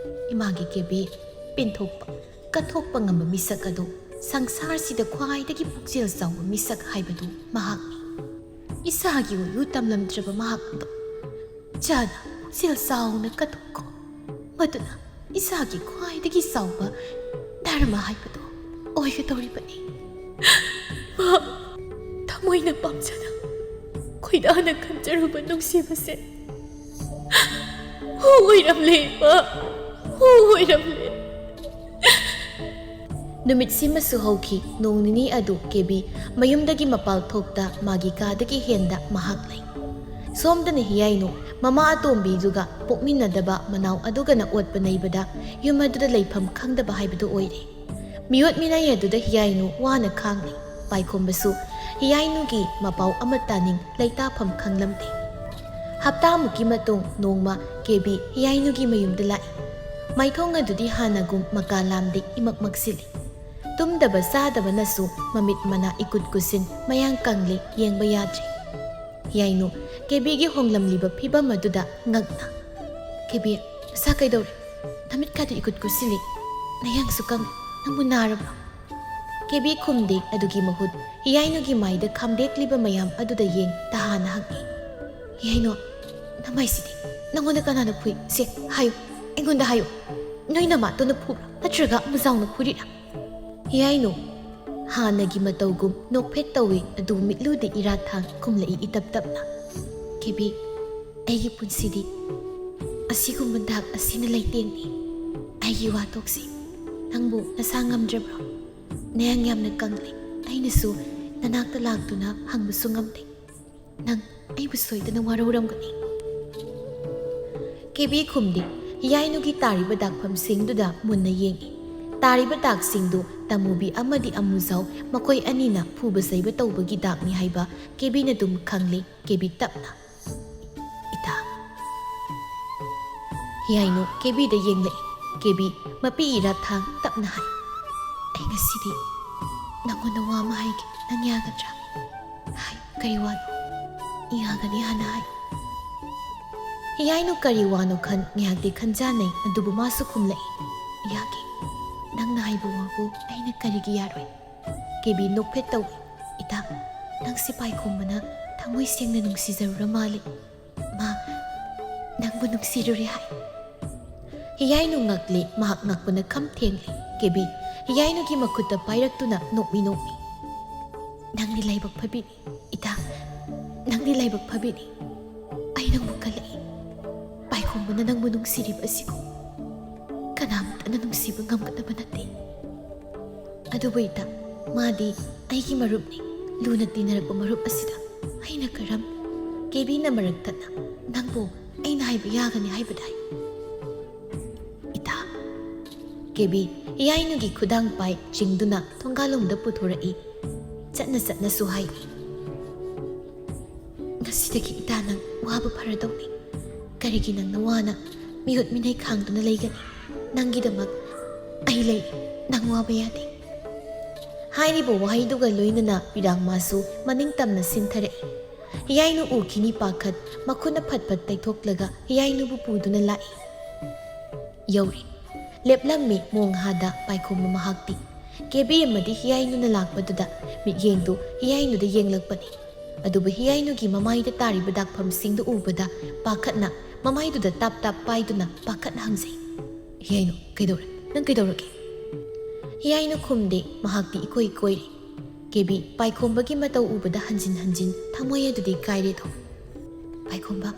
ꯏꯃꯥꯒꯤ ꯀꯦꯕꯤ ꯄꯦꯟꯊꯣꯛꯄ, ꯀꯠꯊꯣꯛꯄ ꯉꯝꯕ ꯃꯤꯁꯛ ꯑꯗꯨ ꯁꯪꯁꯥꯔꯁꯤꯗ ꯈ꯭ꯋꯥꯏꯗꯒꯤ ꯄꯨꯛꯆꯦꯜ ꯆꯥꯎꯕ ꯃꯤꯁꯛ ꯍꯥꯏꯕꯗꯨ ꯃꯍꯥꯛꯅꯤ꯫ ꯏꯁꯥꯒꯤ ꯑꯣꯏꯌꯨ ꯇꯝꯂꯝꯗ꯭ꯔꯕ ꯃꯍꯥꯛ ꯑꯗꯨ ꯆꯥꯅ ꯄꯨꯛꯆꯦꯜ ꯆꯥꯎꯅ ꯀꯠꯊꯣꯛꯈꯣ꯫ ꯃꯗꯨꯅ ꯏꯁꯥꯒꯤ ꯈ꯭ꯋꯥꯏꯗꯒꯤ ꯆꯥꯎꯕ ꯙꯔꯃ ꯍꯥꯏꯕꯗꯨ ꯑꯣꯏꯒꯗꯧꯔꯤꯕꯅꯤ꯫ ꯃꯥ ꯊꯃꯣꯏꯅ ꯄꯥꯝꯖꯅ, ꯈꯣꯏꯗꯥꯅ ꯈꯟꯖꯔꯨꯕ ꯅꯨꯡꯁꯤꯕꯁꯦ ꯍꯨ ꯑꯣꯏꯔꯝꯂꯦ, ꯏꯃꯥ, ꯍꯨ ꯑꯣꯏꯔꯝꯂꯦ꯫ ꯅꯨꯃꯤꯠꯁꯤꯃꯁꯨ ꯍꯧꯈꯤ꯫ ꯅꯣꯡ ꯅꯤꯅꯤ ꯑꯗꯨ ꯀꯦꯕꯤ ꯃꯌꯨꯝꯗꯒꯤ ꯃꯄꯥꯜ ꯊꯣꯛꯇ ꯃꯥꯒꯤ ꯀꯥꯗꯒꯤ ꯍꯦꯟꯗ ꯃꯍꯥꯛ ꯂꯩ꯫ ꯁꯣꯝꯗꯅ ꯍꯤꯌꯥꯏꯅꯨ ꯃꯃꯥ ꯑꯇꯣꯝꯕꯤꯗꯨꯒ ꯄꯣꯛꯃꯤꯟꯅꯗꯕ ꯃꯅꯥꯎ ꯑꯗꯨꯒꯅ ꯑꯣꯠꯄ ꯅꯩꯕꯗ ꯌꯨꯝ ꯑꯗꯨꯗ ꯂꯩꯐꯝ ꯈꯪꯗꯕ ꯍꯥꯏꯕꯗꯨ ꯑꯣꯏꯔꯦ꯫ ꯃꯤꯑꯣꯠ ꯃꯤꯅꯩ ꯑꯗꯨꯗ ꯍꯤꯌꯥꯏꯅꯨ ꯋꯥꯅ ꯈꯥꯡꯂꯤ꯫ ꯄꯥꯏꯈꯣꯝꯕꯁꯨ ꯍꯤꯌꯥꯏꯅꯨꯒꯤ ꯃꯄꯥꯎ ꯑꯃꯠꯇ ꯅꯤꯡ ꯂꯩꯇꯥꯐꯝ ꯈꯪꯂꯝꯗꯦ꯫ ꯍꯞꯇꯥꯃꯨꯛꯀꯤ ꯃꯇꯨꯡ ꯅꯣꯡꯃ ꯀꯦꯕꯤ ꯍꯤꯌꯥꯏꯅꯨꯒꯤ ꯃꯌꯨꯝꯗ ꯂꯥꯛꯏ꯫ ꯃꯥꯏꯊꯣꯡ ꯑꯗꯨꯗꯤ ꯍꯥꯟꯅꯒꯨꯝ ꯃꯀꯥ ꯂꯥꯝꯗꯦ, ꯏꯃꯛ ꯃꯛꯁꯤꯜꯂꯤ꯫ ꯇꯨꯝꯗꯕ ꯆꯥꯗꯕꯅꯁꯨ ꯃꯃꯤꯠ ꯃꯅꯥ ꯏꯀꯨꯠ ꯀꯨꯠꯁꯤꯟ ꯃꯌꯥꯡ ꯀꯪꯂꯦ, ꯌꯦꯡꯕ ꯌꯥꯗ꯭ꯔꯦ꯫ ꯍꯤꯌꯥꯏꯅꯨ ꯀꯦꯕꯤꯒꯤ ꯍꯣꯡꯂꯝꯂꯤꯕ ꯐꯤꯕꯝ ꯑꯗꯨꯗ ꯉꯛꯅ, "ꯀꯦꯕꯤ, ꯅꯁꯥ ꯀꯩꯗꯧꯔꯦ? ꯅꯃꯤꯠꯀꯥꯗꯨ ꯏꯀꯨꯠ ꯀꯨꯠꯁꯤꯜꯂꯤ, ꯅꯌꯥꯡꯁꯨ ꯀꯪꯂꯦ, ꯅꯪꯕꯨ ꯅꯥꯔꯕ꯭ꯔꯣ?" ꯀꯦꯕꯤ ꯈꯨꯝꯗꯦ꯫ ꯑꯗꯨꯒꯤ ꯃꯍꯨꯠ ꯍꯤꯌꯥꯏꯅꯨꯒꯤ ꯃꯥꯏꯗ ꯈꯥꯝꯗꯦꯛꯂꯤꯕ ꯃꯌꯥꯝ ꯑꯗꯨꯗ ꯌꯦꯡ ꯇꯍꯥꯅ ꯍꯪꯉꯤ, "ꯍꯤꯌꯥꯏꯅꯨ, ꯅꯃꯥꯏꯁꯤꯗꯤ ꯅꯪꯉꯣꯟꯗ ꯀꯅꯥꯅ ꯐꯨꯏ? ꯁꯦ, ꯍꯥꯏꯌꯨ, ꯑꯩꯉꯣꯟꯗ ꯍꯥꯏꯌꯨ꯫ ꯅꯣꯏ ꯅꯃꯥꯇꯣꯟꯅ ꯐꯨꯕ꯭ꯔꯥ, ꯅꯠꯇ꯭ꯔꯒ ꯑꯃꯨꯖꯥꯎꯅ ꯐꯨꯔꯤꯔꯥ?" ꯍꯤꯌꯥꯏꯅꯨ ꯍꯥꯟꯅꯒꯤ ꯃꯇꯧꯒꯨꯝ ꯅꯣꯛꯐꯦꯠ ꯇꯧꯏ, ꯑꯗꯨ ꯃꯤꯠꯂꯨꯗꯤ ꯏꯔꯥꯠ ꯊꯥꯡ ꯈꯨꯝꯂꯛꯏ ꯏꯇꯞ ꯇꯞꯅ, "ꯀꯦꯕꯤ, ꯑꯩꯒꯤ ꯄꯨꯟꯁꯤꯗꯤ ꯑꯁꯤꯒꯨꯝꯕ ꯗꯥꯛ ꯑꯁꯤꯅ ꯂꯩꯇꯦꯡꯅꯤ꯫ ꯑꯩꯒꯤ ꯋꯥꯊꯣꯛꯁꯤ ꯅꯪꯕꯨ ꯅꯁꯥ ꯉꯝꯗ꯭ꯔꯕ꯭ꯔꯣ? ꯅꯌꯥꯡ ꯌꯥꯝꯅ ꯀꯪꯂꯦ꯫ ꯑꯩꯅꯁꯨ ꯅꯅꯥꯛꯇ ꯂꯥꯛꯇꯨꯅ ꯍꯪꯕꯁꯨ ꯉꯝꯗꯦ꯫ ꯅꯪ ꯑꯩꯕꯨ ꯁꯣꯏꯗꯅ ꯋꯥꯔꯧꯔꯝꯒꯅꯤ꯫" ꯀꯦꯕꯤ ꯈꯨꯝꯗꯦ꯫ ꯍꯤꯌꯥꯏꯅꯨꯒꯤ ꯇꯥꯔꯤꯕ ꯗꯥꯛꯐꯝꯁꯤꯡꯗꯨꯗ ꯃꯨꯟꯅ ꯌꯦꯡꯏ꯫ ꯇꯥꯔꯤꯕ ꯗꯥꯛꯁꯤꯡꯗꯨ ꯇꯃꯨꯕꯤ ꯑꯃꯗꯤ ꯑꯃꯨꯖꯥꯎ ꯃꯈꯣꯏ ꯑꯅꯤꯅ ꯐꯨꯕ ꯆꯩꯕ ꯇꯧꯕꯒꯤ ꯗꯥꯛꯅꯤ ꯍꯥꯏꯕ ꯀꯦꯕꯤꯅ ꯑꯗꯨꯝ ꯈꯪꯂꯦ꯫ ꯀꯦꯕꯤ ꯇꯞꯅ, "ꯏꯇꯥ꯫" ꯍꯤꯌꯥꯏꯅꯨ ꯀꯦꯕꯤꯗ ꯌꯦꯡꯂꯛꯏ꯫ ꯀꯦꯕꯤ ꯃꯄꯤ ꯏꯔꯥꯠ ꯊꯥꯡ ꯇꯞꯅ ꯍꯥꯏ, "ꯑꯩ ꯉꯁꯤꯗꯤ ꯅꯪꯉꯣꯟꯗ ꯋꯥ ꯑꯃ ꯍꯥꯏꯒꯦ, ꯅꯪ ꯌꯥꯒꯗ꯭ꯔꯥ?" "ꯍꯥꯏ, ꯀꯔꯤ ꯋꯥꯅꯣ?" "ꯌꯥꯒꯅꯤ ꯍꯥꯟꯅ ꯍꯥꯏ꯫" ꯍꯤꯌꯥꯏꯅꯨ ꯀꯔꯤ ꯋꯥꯅꯣ ꯈꯟ ꯉꯥꯏꯍꯥꯛꯇꯤ ꯈꯟꯖꯥꯟꯅꯩ, ꯑꯗꯨꯕꯨ ꯃꯥꯁꯨ ꯈꯨꯝꯂꯛꯏ, "ꯌꯥꯒꯦ꯫ ꯅꯪꯅ ꯍꯥꯏꯕ ꯋꯥꯕꯨ ꯑꯩꯅ ꯀꯔꯤꯒꯤ ꯌꯥꯔꯣꯏ?" ꯀꯦꯕꯤ ꯅꯣꯛꯐꯦꯠ ꯇꯧꯏ꯫ "ꯏꯇꯥ, ꯅꯪꯁꯤ ꯄꯥꯏꯈꯣꯝꯕꯅ ꯊꯃꯣꯏ ꯁꯦꯡꯅ ꯅꯨꯡꯁꯤꯖꯔꯨꯔ ꯃꯥꯜꯂꯦ꯫ ꯃꯥ ꯅꯪꯕꯨ ꯅꯨꯡꯁꯤꯔꯨꯔꯦ ꯍꯥꯏ꯫" ꯍꯤꯌꯥꯏꯅꯨ ꯉꯛꯂꯦ, ꯃꯍꯥꯛ ꯉꯛꯄꯅ ꯈꯝ ꯊꯦꯡꯂꯦ꯫ ꯀꯦꯕꯤ ꯍꯤꯌꯥꯏꯅꯨꯒꯤ ꯃꯈꯨꯠꯇ ꯄꯥꯏꯔꯛꯇꯨꯅ ꯅꯣꯛꯃꯤ ꯅꯣꯛꯃꯤ, "ꯅꯪꯗꯤ ꯂꯥꯏꯕꯛ ꯐꯕꯤꯅꯤ ꯏꯇꯥ, ꯅꯪꯗꯤ ꯂꯥꯏꯕꯛ ꯐꯕꯤꯅꯤ꯫ ꯑꯩ ꯅꯪꯕꯨ ꯀꯜꯂꯛꯏ꯫ ꯄꯥꯏꯈꯣꯝꯕꯅ ꯅꯪꯕꯨ ꯅꯨꯡꯁꯤꯔꯤꯕ ꯑꯁꯤꯕꯨ ꯀꯅꯥꯃꯠꯇꯅ ꯅꯨꯡꯁꯤꯕ ꯉꯝꯒꯗꯕ ꯅꯠꯇꯦ꯫ ꯑꯗꯨꯕꯨ ꯏꯇꯥ, ꯃꯥꯗꯤ ꯑꯩꯒꯤ ꯃꯔꯨꯞꯅꯤ꯫ ꯂꯨꯅ ꯇꯤꯟꯅꯔꯛꯄ ꯃꯔꯨꯞ ꯑꯁꯤꯗ ꯑꯩꯅ ꯀꯔꯝ?" ꯀꯦꯕꯤꯅ ꯃꯔꯛ ꯊꯠꯅ, "ꯅꯪꯕꯨ ꯑꯩꯅ ꯍꯥꯏꯕ ꯌꯥꯒꯅꯤ ꯍꯥꯏꯕꯗꯥꯏ?" "ꯏꯇꯥ꯫" ꯀꯦꯕꯤ ꯍꯤꯌꯥꯏꯅꯨꯒꯤ ꯈꯨꯗꯥꯡ ꯄꯥꯏ ꯆꯤꯡꯗꯨꯅ ꯊꯣꯡꯒꯥꯜꯂꯣꯝꯗ ꯄꯨꯊꯣꯔꯛꯏ꯫ ꯆꯠꯅ ꯆꯠꯅꯁꯨ ꯍꯥꯏ, "ꯉꯁꯤꯗꯒꯤ ꯏꯇꯥ ꯅꯪ ꯋꯥꯕ ꯐꯔꯗꯧꯅꯤ꯫ ꯀꯔꯤꯒꯤ ꯅꯪꯅ ꯋꯥꯅ ꯃꯤꯍꯨꯠ ꯃꯤꯅꯩ ꯈꯥꯡꯗꯨꯅ ꯂꯩꯒꯅꯤ? ꯅꯪꯒꯤꯗꯃꯛ ꯑꯩ ꯂꯩ, ꯅꯪ ꯋꯥꯕ ꯌꯥꯗꯦ"꯫ ꯍꯥꯏꯔꯤꯕ ꯋꯥꯍꯩꯗꯨꯒ ꯂꯣꯏꯅꯅ ꯄꯤꯔꯥꯡꯃꯥꯁꯨ ꯃꯅꯤꯡ ꯇꯝꯅ ꯁꯤꯟꯊꯔꯛꯏ꯫ ꯍꯤꯌꯥꯏꯅꯨ ꯎꯈꯤꯅꯤ ꯄꯥꯈꯠ ꯃꯈꯨꯠꯅ ꯐꯠ ꯐꯠ ꯇꯩꯊꯣꯛꯂꯒ ꯍꯤꯌꯥꯏꯅꯨꯕꯨ ꯄꯨꯗꯨꯅ ꯂꯥꯛꯏ꯫ ꯌꯧꯔꯦ꯫ ꯂꯦꯞꯂꯝꯃꯤ ꯃꯣꯡꯍꯥꯗ ꯄꯥꯏꯈꯣꯝꯕ ꯃꯍꯥꯛꯇꯤ꯫ ꯀꯦꯕꯤ ꯑꯃꯗꯤ ꯍꯤꯌꯥꯏꯅꯨꯅ ꯂꯥꯛꯄꯗꯨꯗ ꯃꯤꯠꯌꯦꯡꯗꯨ ꯍꯤꯌꯥꯏꯅꯨꯗ ꯌꯦꯡꯂꯛꯄꯅꯤ꯫ ꯑꯗꯨꯕꯨ ꯍꯤꯌꯥꯏꯅꯨꯒꯤ ꯃꯃꯥꯏꯗ ꯇꯥꯔꯤꯕ ꯗꯥꯛꯐꯝꯁꯤꯡꯗꯨ ꯎꯕꯗ ꯄꯥꯈꯠꯅ ꯃꯃꯥꯏꯗꯨꯗ ꯇꯥꯞ ꯇꯥꯞ ꯄꯥꯏꯗꯨꯅ ꯄꯥꯈꯠꯅ ꯍꯪꯖꯩ, "ꯍꯤꯌꯥꯏꯅꯨ, ꯀꯩꯗꯧꯔꯦ? ꯅꯪ ꯀꯩꯗꯧꯔꯒꯦ?" ꯍꯤꯌꯥꯏꯅꯨ ꯈꯨꯝꯗꯦ, ꯃꯍꯥꯛꯇꯤ ꯏꯀꯣꯏ ꯀꯣꯏꯔꯤ꯫ ꯀꯦꯕꯤ ꯄꯥꯏꯈꯣꯝꯕꯒꯤ ꯃꯇꯧ ꯎꯕꯗ ꯍꯟꯖꯤꯟ ꯍꯟꯖꯤꯟ ꯊꯃꯣꯏ ꯑꯗꯨꯗꯤ ꯀꯥꯏꯔꯦꯗꯣ꯫ "ꯄꯥꯏꯈꯣꯝꯕ,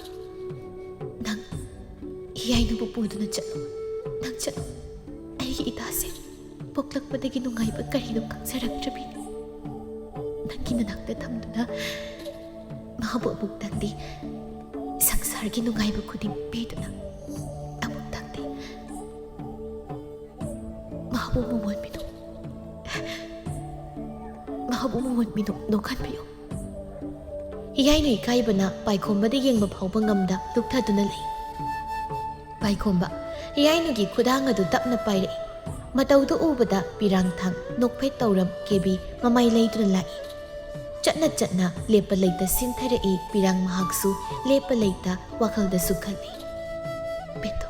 ꯅꯪ ꯍꯤꯌꯥꯏꯅꯨꯕꯨ ꯄꯨꯗꯨꯅ ꯆꯠꯂꯨ, ꯅꯪ ꯆꯠꯂꯨ꯫ ꯑꯩꯒꯤ ꯏꯇꯥꯁꯦ ꯄꯣꯛꯂꯛꯄꯗꯒꯤ ꯅꯨꯡꯉꯥꯏꯕ ꯀꯔꯤꯅꯣ ꯈꯪꯖꯔꯛꯇ꯭ꯔꯕꯤꯅꯤ꯫ ꯅꯪꯒꯤ ꯅꯅꯥꯛꯇ ꯊꯝꯗꯨꯅ ꯃꯍꯥꯛꯄꯨ ꯑꯃꯨꯛꯇꯪꯗꯤ ꯁꯪꯁꯥꯔꯒꯤ ꯅꯨꯡꯉꯥꯏꯕ ꯈꯨꯗꯤꯡ ꯄꯤꯗꯨꯅ ꯑꯃꯨꯛꯇꯪꯗꯤ ꯃꯍꯥꯛꯄꯨ ꯃꯃꯣꯟ ꯃꯤꯅꯣꯛ, ꯃꯍꯥꯛꯄꯨ ꯃꯃꯣꯟ ꯃꯤꯅꯣꯛ ꯅꯣꯛꯍꯟꯕꯤꯌꯨ"꯫ ꯍꯤꯌꯥꯏꯅꯨ ꯏꯀꯥꯏꯕꯅ ꯄꯥꯏꯈꯣꯝꯕꯗ ꯌꯦꯡꯕ ꯐꯥꯎꯕ ꯉꯝꯗ ꯂꯨꯞꯊꯗꯨꯅ ꯂꯩ꯫ ꯄꯥꯏꯈꯣꯝꯕ ꯍꯤꯌꯥꯏꯅꯨꯒꯤ ꯈꯨꯗꯥꯡ ꯑꯗꯨ ꯇꯞꯅ ꯄꯥꯏꯔꯛꯏ꯫ ꯃꯇꯧꯗꯨ ꯎꯕꯗ ꯄꯤꯔꯥꯡꯊꯥꯡ ꯅꯣꯛꯐꯦꯠ ꯇꯧꯔꯝ ꯀꯦꯕꯤ ꯃꯃꯥꯏ ꯂꯩꯗꯨꯅ ꯂꯥꯛꯏ꯫ ꯆꯠꯅ ꯆꯠꯅ ꯂꯦꯞꯄ ꯂꯩꯇ ꯁꯤꯟꯊꯔꯛꯏ ꯄꯤꯔꯥꯡ ꯃꯍꯥꯛꯁꯨ ꯂꯦꯞꯄ ꯂꯩꯇ ꯋꯥꯈꯜꯗꯁꯨ ꯈꯜꯂꯤ꯫ "ꯕꯦꯟꯊꯣ,